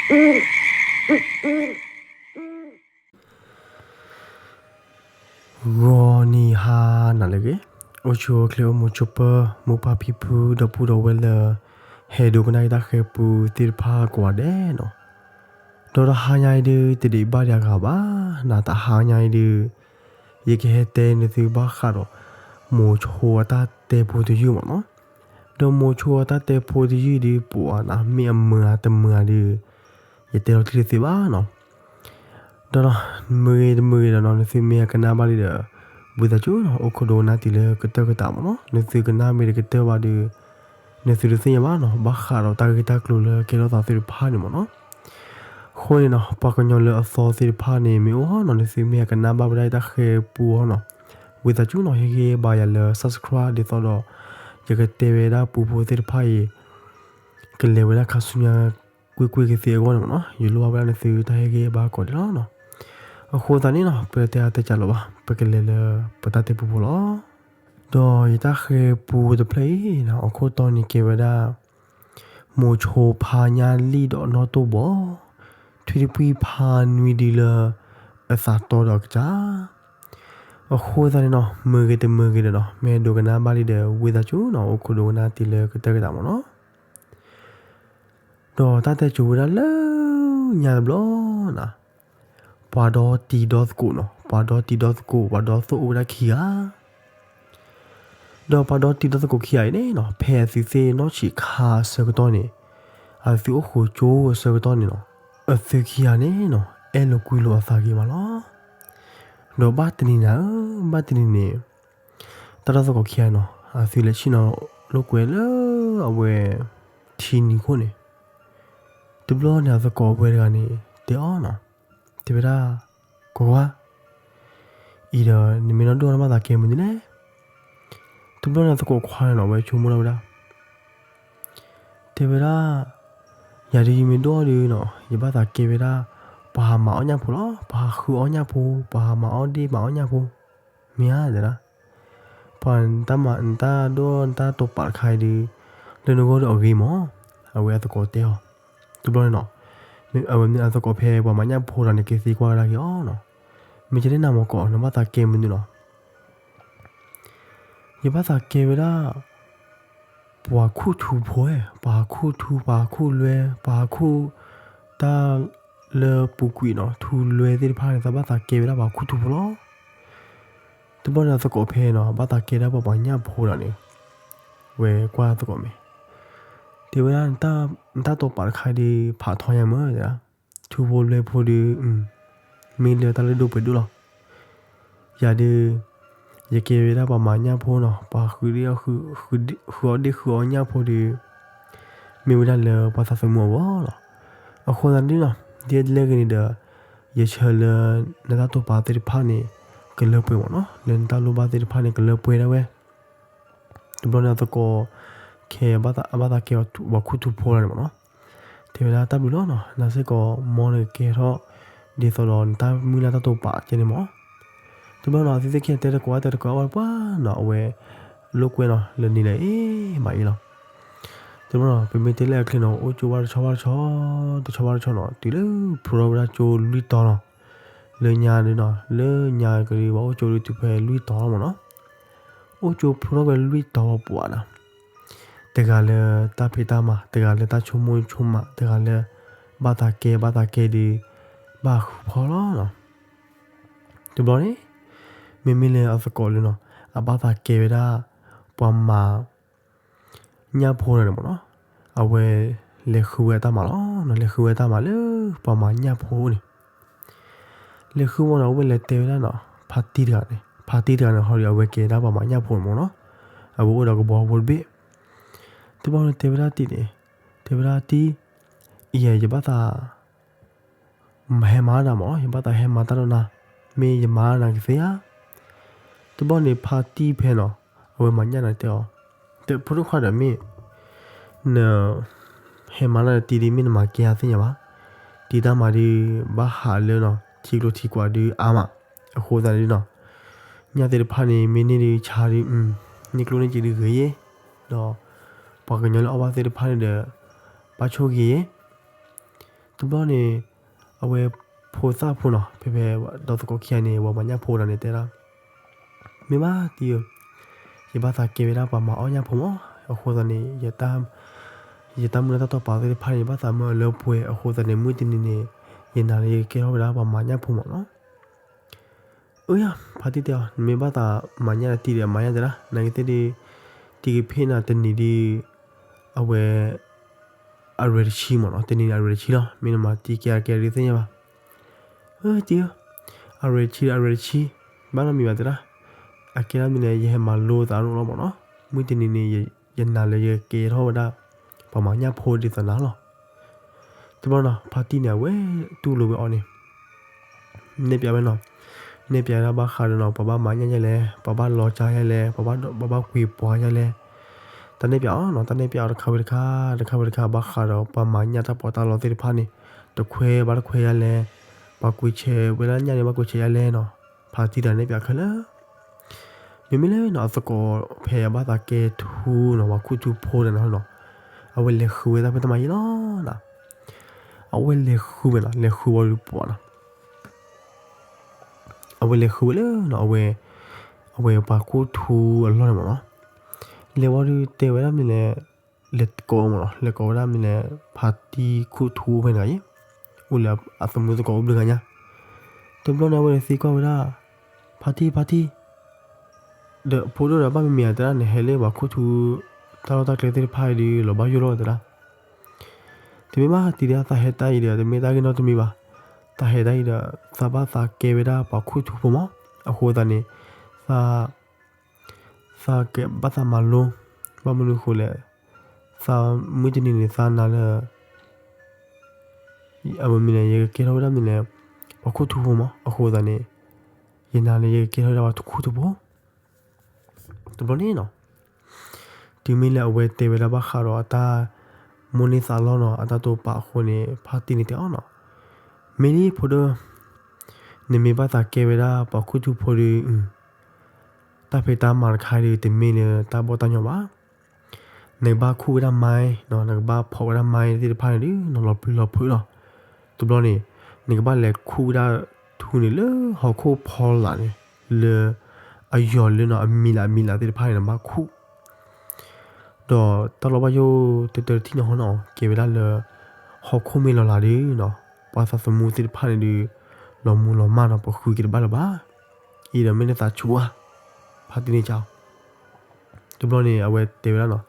ဂီၤနံၤဟါနၤလၢအဂ့ၤ, အိၣ်ဆူၣ်အိၣ်ချ့အိၣ်မုာ်ဆိးပၢၤ မိၢ်ပၢ်ဖံဖု ဒီပုၢ်ဒီဝဲၢ်လၢ ဟဲဒိကနၣ်ယတၢ်ဃဲၤပူသ့ၣ်တဖၣ်ကိးဂၤဒဲးနီၤ. ဒီးတဟါညါအံၤဒုး တဒံးဘၣ်ဒံးအဂၤဘၣ်, နတဟါညါအံၤဒုး ယကဟဲတဲနသုဘၣ်ဃးဒီး မိၤဆိအတၢ်တဲဖိတယုၢ်မ့ၢ်နီၤ. ဒီးမိၤဆိအတၢ်တဲဖိတယုၢ်ဒုး ပှၤနၤ မ့ၢ်အမုာ်ဧါတမုာ်ဧါဒုး ယတဲလီၤတံၢ်တသ့ဘၣ်နီၤ. ဒီးမုာ်ဂ့ၤတမုာ်ဂ့ၤဒီးနီၤ နသုမ့ၢ်ဟဲကနၣ်ဘၣ်လံဒီး ဝံသးစူၤနီၤ အိၣ်ခိးဒိကနၣ်တုၤလၢကတၢၢ်ကတၢၢ်မ့ၢ်နီၤ. နသုကနၣ်မ့ၢ်တကတၢၢ်ဘၣ်ဒီး နသုတသ့ၣ်ညါဘၣ်နီၤ ဘၣ်ဃးဒီးတၢ်ဂ့ၢ်တၢ်ကျိၤလၢကဲထီၣ်သးသ့ၣ်တဖၣ်န့ၣ်မ့ၢ်နီၤ. အဃိန့ၣ်နီၤ ပှၤကညီလၢအသီသ့ၣ်တဖၣ်န့ၣ် မ့ၢ်အိၣ်နီၤ နသုမ့ၢ်ဟဲကနၣ်ဘၣ်ဝဲဒၣ်ယတၢ်ဃဲၤပူအီၤနီၤ ဝံသးစူၤနီၤ ဟ့ၣ်ဂံၢ်ဘါယၤလၢ subscribe ဒ်သိးဒီး ယကတဲဝဲဒၣ်ပူဖိသ့ၣ်တဖၣ်အံၤ ကလဲၤဝဲဒၣ်ခါဆူညါကွ့ၢ်ကွ့ၢ်ကသ့အဂီၢ်န့ၣ်မ့ၢ်နီၤ ယလိၣ်ဘၣ်ဝဲဒၣ်နသုတၢ်ဟ့ၣ်ဂံၢ်ဘါကိးဂၤဒဲးလီၤနီၤ. အဃိသတးန့ၣ်နီၤ ပတဲအါတဲကၢ်လီၤဘၣ် ပကလဲၤလၢပတၢ်တဲပူဖိလီၤ. ဒီးယတၢ်ဃဲၤပူတဖျၢၣ်အံၤနီၤ အခိၣ်တီန့ၣ်ကဲဝဲဒၣ် မိၤဆိဖါညၣ်လံၣ်ဒီးနီၣ်တိၢ်ဘီ, ထွံၣ်တပှံၢ်ဖါနွံဒုလၢ အသးတီဒီးအကစၢ် အဃိသတးန့ၣ်နီၤ မုာ်ဂ့ၤတမုာ်ဂ့ၤဒီးနီၤ မ့ၢ်ဒိကနၣ်ဘၣ်လံဒီး ဝံသးစူၤနီၤ အိၣ်ခိးဒိကနၣ်တုၤလၢကတၢၢ်ကတၢၢ်မ့ၢ်နီၤ. ဒီးတၢ်တဲစိၤဝဲဒၣ်လၢညါတဘျီနီၤ ပှၤဒီတံၤဒီသကိးနီၤ ပှၤဒီတံၤဒီသကိး ပှၤဒီသိၣ်အိၣ်ဝဲဒၣ်ခံဂၤ ဒီးပှၤဒီတံၤဒီသကိးခံဂၤအံၤန့ၣ်နီၤ ဖဲအသုသ့ၣ်နီၣ်ဆံးခါအဆၢကတီၢ်န့ၣ် အသုအိၣ်ဃုာ်ကၠိအဆၢကတီၢ်န့ၣ်နီၤ အသုခံဂၤန့ၣ်နီၤ အဲၣ်လိာ်ကွံလိာ်အသးဂ့ၤမးလီၤ. ဒီးဘၣ်တနံၤန့ၣ်ဧၢ ဘၣ်တနံၤန့ၣ် တၢ်ဒီသကိးခံဂၤနီၤ အသုလဲၤဆ့ၣ်နီၤလိာ်ကွဲလၢအဝဲ ထံနံၤခိၣ်န့ၣ် တဘျီန့ၣ်အသကိးအဝဲတဂၤန့ၣ် တဲအီၤနီၤ တဲဝဲဒၣ် ကွၢ်ကွၢ် အံၤဒီးနမ့ၢ်နီၢ်ဒိၣ်နဘၣ်သးကဲမနုၤလဲၣ်. တဘျီန့ၣ်အသကိးခွါန့ၣ်နီၤ အဝဲဆိကမိၣ်ဒၣ်ဝဲဒၣ် တဲဝဲဒၣ် ယၤဒုးယမ့ၢ်ဒိၣ်အီၤဒုးနီၤ ယဘၣ်သးကဲဝဲဒၣ် ပှၤဟးမၤအီၣ်ညၣ်ဖိလီၤ ပှၤဟးဃုအီၣ်ညၣ်ဖိ ပှၤဟးမၤအီၣ်ဒ့ၣ်မၤအီၣ်ညၣ်ဖိ မ့ၢ်ဧါတဲဒၣ် ပှၤနတၢ်မၤနတၢ်ဒိၣ်နတၢ်တိာ်ပာ်တခါအံၤဒုး လၢနဂီၢ်ဒီးအဂ့ၤမး အဝဲအသကိးတဲအီၤ တဘျီန့ၣ်နီၤ မ့ၢ်အဝဲမ့ၢ်အသကိးဖဲပှၤမၤညၣ်ဖိဒီးန့ၣ် က့ၤသံကွၢ်ဝဲဒၣ်က့ၤအီၤနီၤ မ့ၢ်ကဲန့ၣ်နၤမ့ၢ်ကီး နဘၣ်သးကဲမနုၤလီၤ ယဘၣ်သးကဲဝဲဒၣ် ပှၤခူၣ်ထူဖိ ပှၤခူၣ်ထူ ပှၤခူၣ်လွဲ ပှၤခူၣ်တၢ်လၢပူၤကွံာ်နီၤ ထူလွဲသ့ၣ်တဖၣ်န့ၣ် သးဘၣ်သးကဲဝဲဒၣ်ပှၤခူၣ်ထူဖိလီၤ. တဘျီန့ၣ်အသကိးဖဲနီၤ ဘၣ်သးကဲဒၣ်ပှၤမၤညၣ်ဖိဒီးန့ၣ် ဝဲကွၢ်သကိးမ့ၢ် တဲဝဲဒၣ် နတၢ်တိာ်ပာ်တခါဒုး ဖးထီညါမ့ၢ် ထူဖိလွဲဖိဒုး မ့ၢ်လၢတၢ်လၢဒိၣ်ပှဲၤဒိၣ်လီၤ. ယၤဒုး ယကဲဝဲဒၣ်ပှၤမၤညၣ်ဖိနီၤ ပှၤဃုဒ့ ဃုအီၣ်ဒ့ၣ်ဃုအီညၣ်ဖိဒုး မ့ၢ်ဝဲဒၣ်လၢပှၤသးသမူအဂီၢ်လီၤ. အဃိသတးဒ်နီၤ ဒ်လဲၣ်ဂ့ၤန့ၣ်ဒီး ယဆၢလၢ နတၢ်တိာ်ပာ်သ့ၣ်တဖၣ်န့ၣ် ကလၢပှဲၤမ့ၢ်နီၤ လၢနတၢ်လိၣ်ဘၣ်သ့ၣ်တဖၣ်န့ၣ် ကလၢပှဲၤဒၣ်ဝဲ တဘျီန့ၣ်အသကိး ခဲအဘၣ်သးကဲပှၤခူၣ်ထူဖိလီၤန့ၣ်မ့ၢ်နီၤ တဲဝဲဒၣ်တၢ်ဘျုးလီၤနီၤ နၤစ့ၢ်ကီး မ်နကကဲထီၣ် ဒ်သိးဒီးနတၢ်မုၢ်လၢ်တၢ်တိာ်ပာ်ကဲန့ၣ်မ့ၢ် တဘျီနီၤ အသုသ့ၣ်ခံဂၤတဲတကိးအါတဲတကိးအါဝဲပှၤနီၤ အဝဲ လိာ်ကွဲနီၤ လၢနံၤလၢအ့ၣ်မးအံၤလီၤ. တဘျီနီၤ ပမ့ၢ်တဲလၢအချ့နီၤ အိၣ်ကၠိဘၣ်တဆီဘၣ်တဆီ တဆီဘၣ်တဆီနီၤ တုၤလၢဖျိထီၣ်ဝဲဒၣ်ကၠိလွံၢ်တီၤလီၤ. လၢညါဒုးနီၤ လၢညါကဒုး ပှၤအိၣ်ကၠိဒုးတုၤဖဲလွံၢ်တီၤလီၤမ့ၢ်နီၤ အိၣ်ကၠိဖျိထီၣ်ဝဲလွံၢ်တီၤပှၤနီၤ တဂၤလၢတၢ်ဖံးတၢ်မၤ တဂၤလၢတၢ်ဆိကမိၣ်ဆိကမး တဂၤလၢ ဘၣ်သးကဲ ဘၣ်သးကဲဒုး ဘၣ်ဃုဖီလီၤနီၤ. တဘျီန့ၣ် မ့မ့ၢ်လၢအသကိးလၢနီၤ အဘၣ်သးကဲဝဲဒၣ် ပှၤမၤ ညၣ်ဖိဒီးန့ၣ်မ့ၢ်နီၤ အဝဲ လဲၤဃုဝဲအတၢ်မၤလီၤနီၤ လဲၤဃုဝဲအတၢ်မၤလၢ ပှၤမၤညၣ်ဖိန့ၣ် လဲၤဃုဝဲနီၤ အဝဲလဲၤတဲဝဲဒၣ်နီၤ ဖါတံၢ်တဂၤန့ၣ် ဖါတံၢ်တဂၤန့ၣ် ဟီဒီးအဝဲကဲဒၣ်ပှၤမၤညၣ်ဖိန့ၣ်မ့ၢ်နီၤ အဝဲအိၣ်ဒီးကဘီဖိတဘ့ၣ် တဘျီန့ၣ်တဲဝဲဒၣ်တံၢ်န့ၣ် တဲဝဲဒၣ်တံၢ် အံၤ ယဘၣ်သး မၤဟဲမၤတၢ်မ့ၢ် ယဘၣ်သးဟဲမၤတၢ်ဒီးနၤ မ့ၢ်ယမၤနၤကသ့ဧါ. တဘျီန့ၣ်ဖါတံၢ်ဖဲနီၤ အဝဲမၤညၣ်န့ၣ်တဲအီၤ တဲဖိဒိၣ်ခွါဒီးမ့ၢ် န ဟဲမၤတၢ်ဒီးတံၢ်ဒ်မ့ၢ်နမၤကဲအသ့ၣ်ညါဘၣ်. တံၢ်တၢ်မၤဒုး ဘၣ်ဟးလၢနီၤ ထံကျိထံကွာ်ဒုးအါမး. အဃိသတးဒ်နီၤ ညၣ်သ့ၣ်တဖၣ်န့ၣ် မ့ၢ်န့ၢ်ဒုးဆါဒုး န့ၢ်ကျိန့ၢ်စ့ဒုးဂ့ၤယဲ ဒီး ပှၤကညီလၢအီၣ်ဘၣ်သ့ၣ်တဖၣ်န့ၣ်ဒီး ဘၣ်ဆိၣ်ဂ့ၤယဲ တဘျီန့ၣ် အဝဲဖိသၣ်ဖိနီၤ ဖဲဖဲဒီသကိးခံဂၤန့ၣ် ပှၤမၤညၣ်ဖိတဂၤန့ၣ်တဲဒၣ်, မ့ၢ်ဘၣ်တံၤဧၢ, ယဘၣ်သးကဲဝဲဒၣ်ပှၤမၤအီၣ်ညၣ်ဖိမး, အဃိသတးန့ၣ် ယတၢ်မုၢ်လၢ်တၢ်တိာ်ပာ်သ့ၣ်တဖၣ်န့ၣ် ယဘၣ်သးမၢအလၢပှဲၤ, အဃိသတးန့ၣ် မုၢ်တနံၤန့ၣ် ယနာ်လၢယကကဲထီၣ်ဝဲဒၣ်ပှၤမၤညၣ်ဖိမးနီၤ. အၢယၤ ဖါတံၢ်တဲအီၤ နမ့ၢ်ဘၣ်သးမၤညၣ်တံၤဒီး မၤညၣ်တဒၣ်, နာ်က့သ့ၣ်ဒီး တံၤကဖ့ၣ်နၤတနံၤဒီး အဝဲ အရဲၣ်တဆံမးနီၤ, တနံၤန့ၣ်အရဲၣ်တဆံလီၤ, မ့ၢ်နမၤတံၤကဲအကဲဒုးသ့ၣ်ညါဘၣ်. အၢတံၤဧၢ, အရဲၣ်တဆံဒီးအရဲၣ်တဆံ, ဘၣ်နီတမံၤဘၣ်တဲဒၣ်, အကဲဒၣ်မ့ၢ်န့ၣ် ယဟဲမၤလိသးအဒိၣ်လီၤမးနီၤ, မုၢ်တနံၤန့ၣ် ယနာ်လၢယကကဲထီၣ်ဝဲဒၣ် ပှၤမၤညၣ်ဖိဒ်သိးနၤလီၤ. တဘျီနီၤ ဖါတံၢ်န့ၣ် အဝဲတူၢ်လိာ်ဝဲအီၤန့ၣ် နဲၣ်ပၠးဝဲနီၤ, နဲၣ်ပၠးဝဲဒၣ်ဘၣ်ဃးဒီးနီၤ ပှၤဘၣ်မၤညၣ်ယဲလဲၣ်, ပှၤဘၣ်လီၤကၠါယဲလဲၣ်, ပှၤဘၣ်ကွံာ်ပှၤယဲလဲၣ်, တၢ်နဲၣ်ပၠးအီၤနီၤ, တၢ်နဲၣ်ပၠးအီၤတခါဝံၤတခါ တခါဝံၤတခါ ဘၣ်ဃးဒီးပှၤမၤညၣ်တၢ်ပီးတၢ်လီသ့ၣ်တဖၣ်န့ၣ် တခွဲဘၣ်တခွဲယဲလဲၣ်, ပှၤကွံာ်ဆဲးဝဲဒၣ်ညၣ်န့ၣ် ဘၣ်ကွံာ်ဆဲးယဲလဲၣ်နီၤ, ဖါတံၢ်တၢ်နဲၣ်ပၠးခဲလၢာ် မ့မ့ၢ်လၢနီၤ အသကိးဖဲအဘၣ်သးကဲထူနီၤ ပှၤခူၣ်ထူဖိန့ၣ်နီၤ, အဝဲလဲၤဃုဝဲတၢ်ဖံးတၢ်မၤယဲလီၤနီၤ, အဝဲလဲၤဃုဝဲနီၤ, လဲၤဃုဝဲဒီးပှၤနီၤ, အဝဲလဲၤဃုဝဲလၢနီၤ အဝဲ အဝဲပှၤခူၣ်ထူအလီၢ်န့ၣ်မးနီၤ, လဲၤဝံၤဒီးတဲဝဲဒၣ်မနုၤလဲၣ်, လဲၤကိးမးနီၤ, လဲၤကိးဝဲဒၣ်မနုၤလဲၣ်, ဖါတံၢ်ခူၣ်ထူဖဲန့ၣ်ဂၤအံၤ, အိၣ်လၢအသမူသကိးအိၣ်ဘျုးဂၤညါ, တဘျီန့ၣ် အဝဲသံကွၢ်ဝဲဒၣ်, ဖါတံၢ် ဖါတံၢ် ဒီးဖိဒိၣ်ဒီးဘၣ်မ့မ့ၢ်အတဲဒၣ်န့ၣ် ဟဲလၢပှၤခူၣ်ထူ တၢ်လီၢ်တၢ်ကျဲသ့ၣ်တဖၣ်အံၤဒီး လီၤဘၣ်ယိၣ်လီၤတဲဒၣ်, တမ့ၢ်ဘၣ်တံၤဒီး သးဟဲတၢ်အံၤဒီး တမ့ၢ်တၢ်ဂ့ၢ်နီတမံၤဘၣ်, သးဟဲတၢ်အံၤဒီး သးဘၣ်သးကဲဝဲဒၣ်ပှၤခူၣ်ထူဖိမး, အဃိသတးန့ၣ် သး သးကဘၣ်သးမၤလိ, ဘၣ်မနုၤအဃိလဲၣ်, သးမုၢ်တနံၤန့ၣ် သးနာ်လၢ အမ့ၢ်န့ၣ် ယကကဲထီၣ်ဝဲဒၣ်မ့ၢ်န့ၣ် ပှၤခူၣ်ထူဖိမး, အဃိသတးန့ၣ် ယနာ်လၢယကကဲထီၣ်ဝဲဒၣ်ပှၤခူၣ်ထူဖိ, တဘျီန့ၣ်နီၤ တုၤမ့ၢ်လၢအဝဲတဲဝဲဒၣ်ဘၣ်ဃးဒီးအတၢ်မိၣ်န့ၢ်သးလီနီၤ အတၢ်တိာ်ပာ်အဃိန့ၣ် ဖါတံၢ်န့ၣ်တဲအီၤနီၤ, မ့ၢ်လံဖိဒိၣ်, နမ့ၢ်ဘၣ်သးကဲဝဲဒၣ်ပှၤခူၣ်ထူဖိဒီး တၢ်ဖံးတၢ်မၤတခါဒီး တမ့ၢ်လၢတၢ်ဘီၣ်တၢ်ညီဘၣ်, နကဘၣ်ခူၣ်ဝဲဒၣ်မါ, နကဘၣ်ဖီၣ်ဝဲဒၣ်မါသ့ၣ်တဖၣ်န့ၣ်ဒီး နီၤလီၤပျံၤလီၤဖုးလီၤ, တဘျီန့ၣ် နကဘၣ်လဲၤခူၣ်ဝဲဒၣ်ထူန့ၣ်လၢဟီၣ်ခိၣ်ဖီလာ်န့ၣ်, လၢ အယီၤလၢနီၤ အမံၤလးအမံၤလးသ့ၣ်တဖၣ်န့ၣ် နဘၣ်ခူၣ်, ဒီးတၢ်လီၤဘၣ်ယိၣ်တတၢတထံၣ်န့ၣ်ဟီနီၤ ကဲဝဲဒၣ်လၢ ဟီၣ်ခိၣ်မ့ၢ်လီၤလးဒီးနီၤ ပှၤသးသမူသ့ၣ်တဖၣ်န့ၣ်ဒီး လီၤမူလီၤမၢ်နီၤ ပဃုက့ၤတဘၣ်လၢၤဘၣ်, အံၤဒီးမ့ၢ်နသးဆူၣ်ဧါ, ဖါတံၢ်န့ၣ်ကး တဘျီန့ၣ် အဝဲတဲဝဲဒၣ်နီၤ,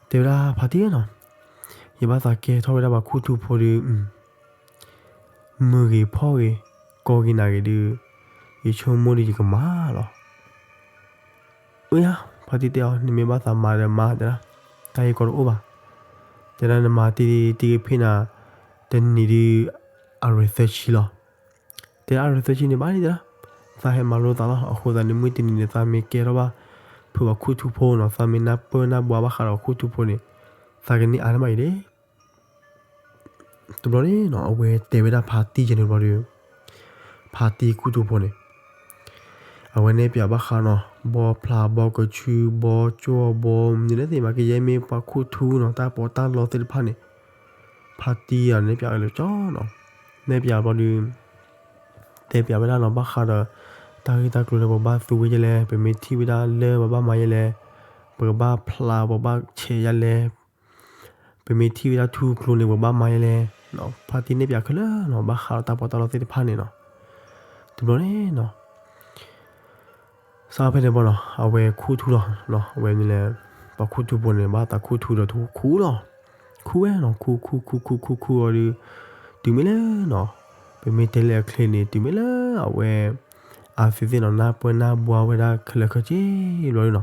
တဲဝဲဒၣ်ဖါတံၢ်နီၤ, ယဘၣ်သးကဲထီၣ်ဝဲဒၣ်ပှၤခူၣ်ထူဖိဒီး မုာ်ဂ့ၤဖှီၣ်ဂ့ၤ ကီဂ့ၤနၤဂ့ၤဒီး ယဆိကမိၣ်ဒီးယကမၤလီၤ. အၢယါ, ဖါတံၢ်တဲအီၤ နမ့ၢ်ဘၣ်သးမၤဒီးမၤတဲဒၣ်, တၢ်ဂ့ၢ်ကီတအိၣ်ဘၣ်, တဲဒၣ်နမၤတံၤတံၤကဖ့ၣ်နၤ တနံၤဒီး အရဲၣ်သၢဆံလီၤ. တဲဒၣ်အရဲၣ်သၢဆံန့ၣ်ဘၣ်န့ၣ်တဲဒၣ်, သးဟဲမၤလိသးလီၤ. အဃိသတးန့ၣ် မုၢ်တနံၤန့ၣ် သးမ့ၢ်ကဲထီၣ်ဘၣ် ဖုပှၤခူၣ်ထူဖိနီၤ သးမ့ၢ်နၢ်ပၢၢ်နၢ်ဘှါဘၣ်ဃးဒီးပှၤခူၣ်ထူဖိန့ၣ် သးကန့ၢ်အါန့ၢ်မးအံၤန့ၣ် တဘျီန့ၣ်နီၤ အဝဲတဲဝဲဒၣ်ဖါတံၢ်ယဲန့ၣ်တဘျီဒီး ဖါတံၢ်ခူၣ်ထူဖိန့ၣ် အဝဲနဲၣ်ပၠးဘၣ်ဃးနီၤ ဘီဖျါ ဘီကဆူ ဘီကၠီ ဘီမနုၤလဲၣ်သ့ၣ်မး ကယဲၢ်မ့ၢ်ပှၤခူၣ်ထူနီၤ တၢ်ပီးတၢ်လီသ့ၣ်တဖၣ်န့ၣ် ဖါတံၢ်အန့ၣ်နဲၣ်ပၠးလၢကၠီနီၤ နဲၣ်ပၠးဘျီဒီး တဲပၠးဝဲဒၣ်နီၤ ဘၣ်ဃးဒီး တၢ်ဂ့ၢ်တၢ်ကျိၤလၢပဘၣ်သူဝဲယဲလဲၣ် ပမ့ၢ်ထံၣ်ဝဲဒၣ်လၢပဘၣ်မၤယဲလဲၣ် ပကဘၣ်ဖျါ ပဘၣ်ဆဲးယဲလဲၣ် ပမ့ၢ်ထံၣ်ဝဲဒၣ်ထူကျိန့ၣ် ပဘၣ်မၤယဲလဲၣ် ဖါတံၢ်နဲၣ်ပၠးခဲလၢာ်နီၤ ဘၣ်ဃးဒီးတၢ်ပီးတၢ်လီသ့ၣ်တဖၣ်န့ၣ်နီၤ တဘျီန့ၣ်နီၤ စးဖဲန့ၣ်ဘၣ်နီၤ အဝဲခူၣ်ထူလီၤ အဝဲမ့ၢ်လဲၣ် ပှၤခူၣ်ထူဖိန့ၣ် ဘၣ်သးခူၣ်ထူဒီးထူခူၣ်လီၤ ခူၣ်ဝဲနီၤ ခူၣ်ခူၣ်ခူၣ်ခူၣ်ခူၣ်ခူၣ်အီၤဒီး တုၤမ့ၢ်လၢနီၤ ပမ့ၢ်တဲလၢအချ့န့ၣ် တုၤမ့ၢ်လၢအဝဲ အဝဲသ့ၣ်နီၤ နၢ်ပၢၢ်နၢ်ဘှါဝဲဒၣ်ခဲလၢာ်ခဲဆ့ဘျီဒီးနီၤ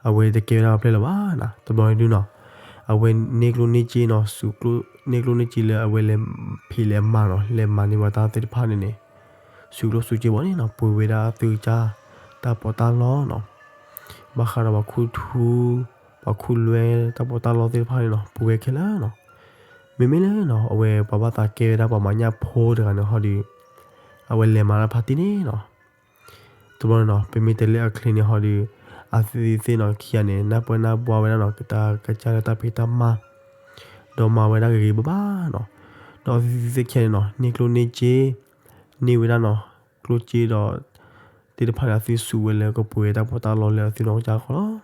အဝဲတကဲဝဲဒၣ်ပှၤပျဲၢ်လၢၤဘၣ်နီၤ တဘျီန့ၣ်ဒုနီၤ အဝဲန့ၢ်ကျိၣ်န့ၢ်စ့နီၤ စူးကျိၣ် န့ၢ်ကျိၣ်န့ၢ်စ့လၢအဝဲလဲၤဖံးလဲၤမၤနီၤ လဲၤမၤန့ၢ်ဝဲတၢ်သ့ၣ်တဖၣ်န့ၣ်န့ၣ် စူးကျိၣ်စူးစ့ဘၣ်န့ၣ်နီၤ ပှ့ၤဝဲဒၣ်သုကစၢ် တၢ်ပီးတၢ်လီနီၤ ဘၣ်ဃးဒီးပှၤခူၣ်ထူ ပှၤခူၣ်လွဲ တၢ်ပီးတၢ်လီသ့ၣ်တဖၣ်န့ၣ်နီၤ ပှ့ၤဝဲခဲလၢာ်နီၤ မ့မ့ၢ်လၢနီၤ အဝဲပှၤဘၣ်သးကဲဝဲဒၣ်ပှၤမၤညၣ်ဖိတဂၤန့ၣ်ဟီဒီး အဝဲလဲၤမၤတၢ်ဖါတံၢ်န့ၣ်နီၤ တဘျီန့ၣ်နီၤ ပမ့ၢ်တဲလၢအချ့န့ၣ်ဟီဒီး အဝဲသ့ၣ်နီၤခံဂၤန့ၣ် နၢ်ပၢၢ်နၢ်ဘှါဝဲဒၣ်နီၤ ကတၢၢ်ကစၢ်လၢတၢ်ဖံးတၢ်မၤ ဒီးမၤဝဲဒၣ်ဂ့ၤဂ့ၤဘၣ်ဘၣ်နီၤ ဒီးအသုသ့ၣ်ခံဂၤန့ၣ်နီၤ န့ၢ်ကျိၣ်န့ၢ်စ့ န့ၢ်ဝဲဒၣ်နီၤ ကျိၣ်စ့ဒီး သ့ၣ်တဖၣ်န့ၣ် အသုစူးဝဲလၢကပှ့ၤတၢ်ပီးတၢ်လီလၢအသုနီၢ်ကစၢ်အ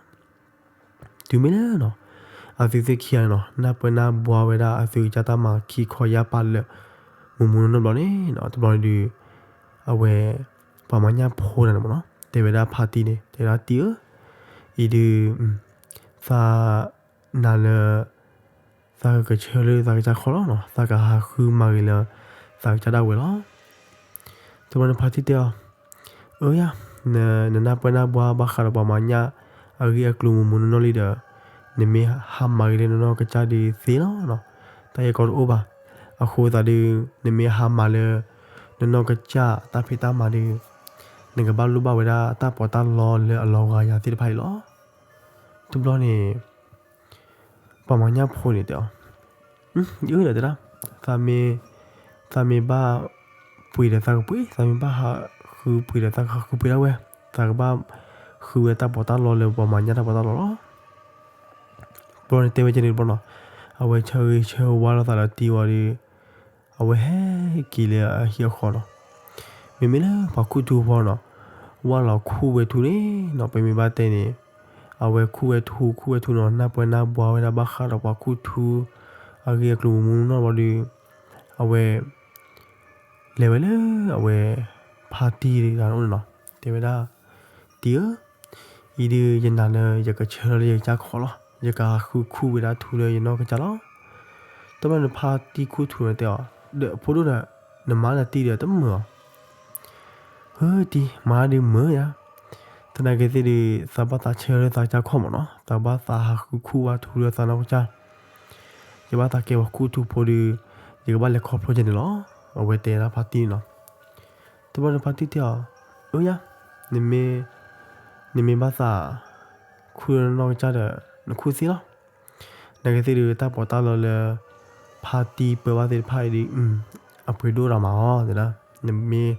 ဃီလီၤ. တုၤမ့ၢ်လၢနီၤ အသုသ့ၣ်ခံဂၤန့ၣ်နီၤ နၢ်ပၢၢ်နၢ်ဘှါဝဲဒၣ်အသုကစၢ်တၢ်မၤခံခီယၢ်ပာ်လၢ မုၢ်မုၢ်နီၢ်နီၢ်ဘျီန့ၣ်နီၤ တဘျီန့ၣ်ဒုး အဝဲ ပှၤမၤညၣ်ဖိတဂၤန့ၣ်မ့ၢ်နီၤ တဲဝဲဒၣ်ဖါတံၢ်န့ၣ် တဲဝဲဒၣ်တံၢ်ဧၢ, အံၤဒုး သး နၤလၢ သးကကဆၢလၢသးကစၢ်ခီၣ်လီၤနီၤ သးကဟးဃုမၤဂ့ၤလၢ သးကစၢ်ဒၣ်ဝဲလီၤ. တဘျီန့ၣ်ဖါတံၢ်တဲအီၤ, အၢယၤ, နနၢ်ပၢၢ်နၢ်ဘှါဘၣ်ဃးဒီးပှၤမၤညၣ်အဂ့ၢ်အကျိၤမုၢ်မုၢ်နီၢ်နီၢ်လံဒီး နမ့ၢ်ဟးမၤဂ့ၤလၢနနီၢ်ကစၢ်ဒုးသ့လီၤနီၤ. တၢ်ဂ့ၢ်ကီတအိၣ်ဘၣ်. အဃိသတးဒုး နမ့ၢ်ဟးမၤလၢ နနီၢ်ကစၢ်တၢ်ဖံးတၢ်မၤဒုး နကဘၣ်လိၣ်ဘၣ်ဝဲဒၣ်တၢ်ပီးတၢ်လီလၢအလီၤဂာ်ယၤသ့ၣ်တဖၣ်အံၤလီၤ. တဘျီန့ၣ် ပှၤမၤညၣ်ဖိန့ၣ်တဲအီၤ, ယအၢဒီးတဲဒၣ်, သးမ့ၢ်ဘၣ်ပှ့ၤဒီးသးကပှ့ၤ, သးမ့ၢ်ဘၣ်ဟးဃုပှ့ၤဒီးသးကဟးဃုပှ့ၤဒၣ်ဝဲ, သးကဘၣ်ဃုဝဲတၢ်ပီးတၢ်လီလၢပှၤမၤညၣ်တၢ်ပီးတၢ်လီလီၤ. ဘျီန့ၣ်တဲဝဲကဲန့ၣ်တဘျီနီၤ, အဝဲဆၢဂ့ၤဆၢဝါလိာ်သးဒီးတံၢ်ဝံၤဒီး အဝဲဟဲက့ၤလၢအဟံၣ်အဃီနီၤ. မ့မ့ၢ်လၢပှၤခူၣ်ထူဖိနီၤ, ဝၢ်လီၤခူၣ်ဝဲထူန့ၣ်နီၤ, ပမ့ၢ်ဘၣ်တဲန့ၣ်, အဝဲခူၣ်ဝဲထူ ခူၣ်ဝဲထူနီၤ, နၢ်ပၢၢ်နၢ်ဘှါဝဲဒၣ်ဘၣ်ဃးဒီးပှၤခူၣ်ထူ အဂ့ၢ်အကျိၤမုၢ်မုၢ်နီၢ်နီၢ်ဘျီဒီး အဝဲ လဲၤဝဲလၢအဝဲ ဖါတံၢ်တဂၤန့ၣ်နီၤ, တဲဝဲဒၣ်, တံၢ်ဧၢ, အံၤဒုးယနာ်လၢယကဆၢထၢၣ်လၢယကစၢ်ခီၣ်လီၤ, ယကဟးဃုခူၣ်ဝဲဒၣ်ထူလၢယနီၢ်ကစၢ်လီၤ. တဘျီန့ၣ်ဖါတံၢ်ခူၣ်ထူန့ၣ်တဲအီၤ, ဒီးဖိဒိၣ်ဒီး နမၤလၢတံၢ်ဒီးတမုာ်အီၤ ဧၢတံၢ်, မၤဒုးမုာ်ယၤ, သနာ်က့သ့ၣ်ဒုး သးဘၣ်သးဆၢလၢသးကစၢ်ခီၣ်မ့ၢ်နီၤ, သးဘၣ်သးဟးဃုခူၣ်ဝဲထူလၢသးနီၢ်ကစၢ်, ယဘၣ်သးကဲပှၤခူၣ်ထူဖိဒီး ယကဘၣ်လဲၤခီဖျိကဲန့ၣ်လီၤ. အဝဲတဲဒၣ်ဖါတံၢ်န့ၣ်နီၤ. တဘျီန့ၣ်ဖါတံၢ်တဲအီၤ, အၢယၤ, နမ့ၢ်, နမ့ၢ်ဘၣ်သး ခူၣ်လၢနနီၢ်ကစၢ်ဒီး နခူၣ်သ့လီၤ. သနာ်က့သ့ၣ်ဒုး တၢ်ပီးတၢ်လီလၢ ဖါတံၢ်ပၢဘၣ်သ့ၣ်တဖၣ်အံၤဒုး အပှ့ၤဒိၣ်တၢ်မးအီၤတဲဒၣ်, နမ့ၢ်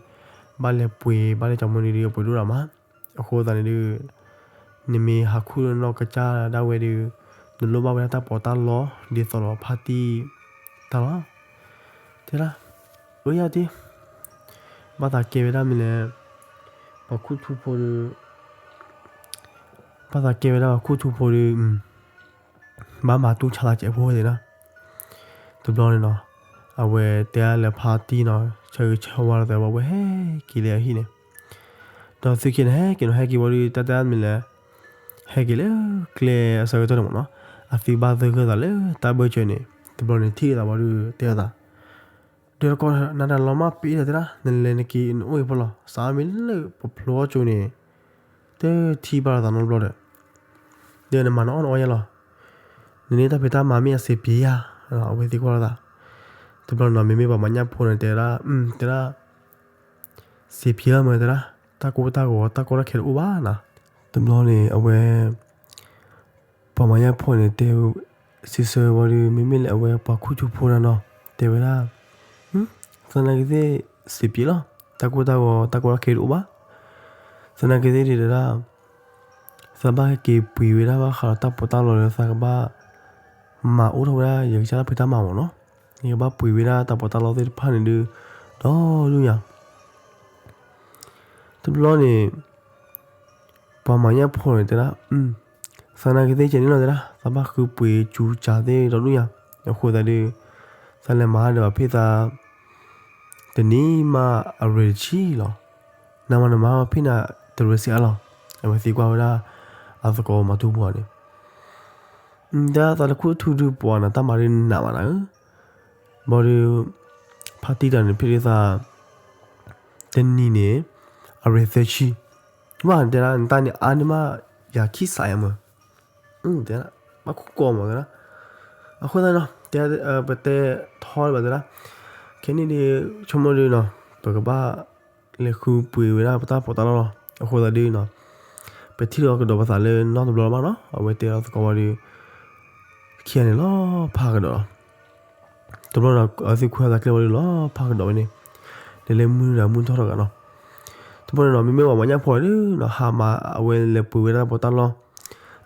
ဘၣ်လဲၤပှ့ၤ ဘၣ်လဲၤကၠီမုၢ်ဒုး အပှ့ၤဒိၣ်တၢ်မး, အဃိသတးန့ၣ်ဒုး နမ့ၢ်ဟးခူၣ်လၢနနီၢ်ကစၢ်ဒၣ်ဝဲဒုး နလိၣ်ဘၣ်ဝဲဒၣ်တၢ်ပီးတၢ်လီ ဒ်သိးဒီးဖါတံၢ်တၢ်လီၤ. တဲဒၣ်, အၢယၤတံၢ်, ဘၣ်သးကဲဝဲဒၣ်မ့ၢ်လဲၣ်, ပှၤခူၣ်ထူဖိဒီး ဘၣ်သးကဲဝဲဒၣ်ပှၤခူၣ်ထူဖိဒီး ဘၣ်မၤတူၢ်ဆါသးကဲးဖိသ့ၣ်နီၤ. တဘျီန့ၣ်နီၤ, အဝဲတဲဒၣ်လၢဖါတံၢ်နီၤ ဆၢဂ့ၤဆၢဝါလိာ်သးဘၣ် အဝဲဟဲက့ၤလၢအဟံၣ်န့ၣ်, ဒီးသုခံဂၤန့ၣ် ဟဲက့ၤနီၤ ဟဲက့ၤဝံၤဒီး တၢ်တဲဒၣ်မ့ၢ်လဲၣ်, ဟဲက့ၤလၢကျဲအဆၢကတီၢ်န့ၣ်မ့ၢ်နီၤ, အသုဘၣ်သဂၢၢ်သးလၢတၢ်ဘၢၣ်စၢၤန့ၣ်, တဘျီန့ၣ်ထံၣ်လိာ်သးဝံၤဒီး တဲလိာ်သး ဒီးတကီၢ်နၤတၢ်လီၤမၢ်ပ့ၤဒီးတဲဒၣ် နလဲၤနက့ၤနအိၣ်ဂ့ၤဖိလီၤ, စးမ့ၢ်လၢပဖျိအီၣ်ကၠိန့ၣ် တထံၣ်ဘၣ်လိာ်သးနီတဘျီဒီး, ဒီးနမၤနအီၣ်နအီယါလီၤ, နန့ၢ်တၢ်ဖံးတၢ်မၤမ့ၢ်အစ့ပှဲၤယါ, အဝဲသံကွၢ်လိာ်သး. တဘျီန့ၣ်နီၤ မ့မ့ၢ်ပှၤမၤညၣ်ဖိန့ၣ်တဲဒၣ်, တဲဒၣ်, စ့ပှဲၤလီၤမ့ၢ်တဲဒၣ်, တၢ်ကိၢ်တၢ်ဂီၤ တၢ်ကီတၢ်ခဲတအိၣ်ဘၣ်နီၤ. တဘျီန့ၣ် အဝဲ ပှၤမၤညၣ်ဖိန့ၣ်တဲ စံးဆၢဝံၤဒီး မ့မ့ၢ်လၢအဝဲပှၤခူၣ်ထူဖိတဂၤနီၤ တဲဝဲဒၣ်, သနာ်က့သ့ၣ် စ့ပှဲၤလီၤ, တၢ်ကိၢ်တၢ်ဂီၤ တၢ်ကီတၢ်ခဲတအိၣ်ဘၣ်. သနာ်က့သ့ၣ်ဒုးတဲဒၣ်, သးဘၣ်ဟဲက့ၤပှ့ၤဝဲဒၣ်ဘၣ်ဃးဒီးတၢ်ပီးတၢ်လီလၢသးကဘၣ် မၤအိၣ်ထီၣ်ဝဲဒၣ်ယကစၢ်တၢ်ဖံးတၢ်မၤမ့ၢ်နီၤ, ယကဘၣ်ပှ့ၤဝဲဒၣ်တၢ်ပီးတၢ်လီသ့ၣ်တဖၣ်န့ၣ်ဒုး ဒီဒူၣ်ညါ တဘျီန့ၣ် ပှၤမၤညၣ်ဖိန့ၣ်တဲဒၣ်, သနာ်က့သ့ၣ်ကဲန့ၣ်လီၤတဲဒၣ်, သးဘၣ်ဃုပှ့ၤစူၤစၢ်သ့ၣ်ဒီဒူၣ်ညါ, အဃိသတးဒီး သးလဲၤမၤဒီးဖံးသး တနံၤမးအရဲၣ်တဆံလီၤ. နမၤနမၤဖံးနၤတရဲၣ်စံးအါလီၤ. အဝဲသံကွၢ်ဝဲဒၣ် အသကိးမၤတူၢ်ဖိန့ၣ်, တၢ်သးတခူၣ်ထူဒုးပှၤနၤ တၢ်မၤဒုးနးမးနၤဧၢ, ဘၣ်ဒီး ဖါတံၢ်တၢ်န့ၣ်ဖံးဒုးသး တနံၤန့ၣ် အရဲၣ်သၢဆံ, ဘၣ်တဲဒၣ် နတၢ်န့ၣ်အါန့ၢ်မး ယၤခံစးယၤမး, တဲဒၣ် ဘၣ်ခိၣ်ကီမးတဲဒၣ်, အဃိသတးနီၤ တဲ ပတဲထီဘၣ်တဲဒၣ်, ခဲန့ၣ်ဒုး ဆိကမိၣ်ဒုးနီၤ ပကဘၣ် လဲၤဃုပှ့ၤဝဲဒၣ်ပတၢ်ပီးတၢ်လီလီၤ. အဃိသတးဒုးနီၤ ပထံၣ်လိာ်ကဒီးပသးလၢနီတဘျီလီၤမးနီၤ, အဝဲတဲလီၤသကိးဝံၤဒီး ခံဂၤန့ၣ်လီၤဖးကဒီးလီၤ. တဘျီဒီး အသုခွဲးသးကျဲဝံၤဒီးလီၤဖးကဒီးဝဲန့ၣ်, လဲၤလၢမုၢ်ဒီးမုၢ်ထီၣ်ထီၣ်ဂၤနီၤ. တဘျီန့ၣ်နီၤ မ့မ့ၢ်ပှၤမၤညၣ်ဖိဒုးနီၤ ဟးမၤအဝဲလဲၤပှ့ၤဝဲဒၣ်တၢ်ပီးတၢ်လီ,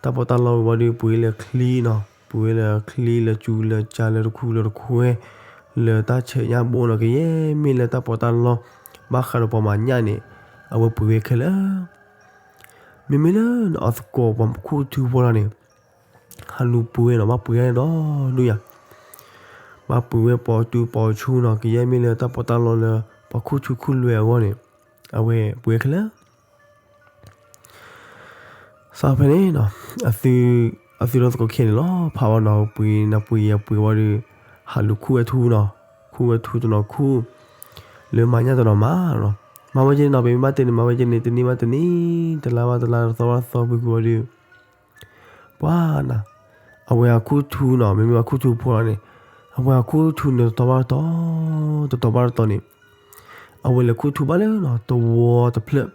တၢ်ပီးတၢ်လီဝံၤဝံၤဒီး ပှ့ၤလၢချံနီၤ, ပှ့ၤဝဲလၢချံလၢစူၤလၢစၢလၢတခူလၢတခွဲ, လၢ လၢတၢ်ဆဲးညၣ်ဘိနီၤ ကယဲၢ်မ့ၢ်လၢတၢ်ပီးတၢ်လီ ဘၣ်ဃးဒီးပှၤမၤညၣ်န့ၣ် အဝဲပှ့ၤဝဲခဲလၢာ် မ့မ့ၢ်လၢနအီသကိးပှၤခူၣ်ထူဖိလီၤန့ၣ် ဟးလူၤပှ့ၤဝဲနီၤ ဘၣ်ပှ့ၤဝဲဒီဒူၣ်ယၤ ဘၣ်ပှ့ၤဝဲပိာ်တူပိာ်ဆူနီၤ ကယဲၢ်မ့ၢ်လၢတၢ်ပီးတၢ်လီလၢ ပှၤခူၣ်ထူခူၣ်လွဲအဂီၢ်န့ၣ် အဝဲပှ့ၤဝဲခဲလၢာ် စးဖဲန့ၣ်နီၤ အသု အသုဒီသကိးခံဂၤန့ၣ်လီၤ ဖးဝဲနီၤ ပှ့ၤနၤပှ့ၤယၤပှ့ၤဝံၤဒီး ဟးလူၤခူၣ်ဝဲထူနီၤ ခူၣ်ဝဲထူတနီၤခူၣ် လၢမၤညၣ်တနီၤမၤနီၤ မၤဝဲကဲန့ၣ်နီၤ ပမ့ၢ်ဘၣ်တဲန့ၣ် မၤဝဲကဲန့ၣ် တနံၣ်ဘၣ်တနံၣ် တလါဘၣ်တလါ တသီဘၣ်တသီ ပှ့ၤကွံာ်ဝံၤဒီး ပှၤနၤ အဝဲအခူၣ်ထူနီၤ မ့မ့ၢ်အခူၣ်ထူဖိလီၤန့ၣ် အဝဲအခူၣ်ထူန့ၣ်တတီၤဘၣ်တတီၤ တတီၤဘၣ်တတီၤန့ၣ် အဝဲလဲၤခူၣ်ထူဘၣ်လၢနီၤ သဝီတဖျၢၣ်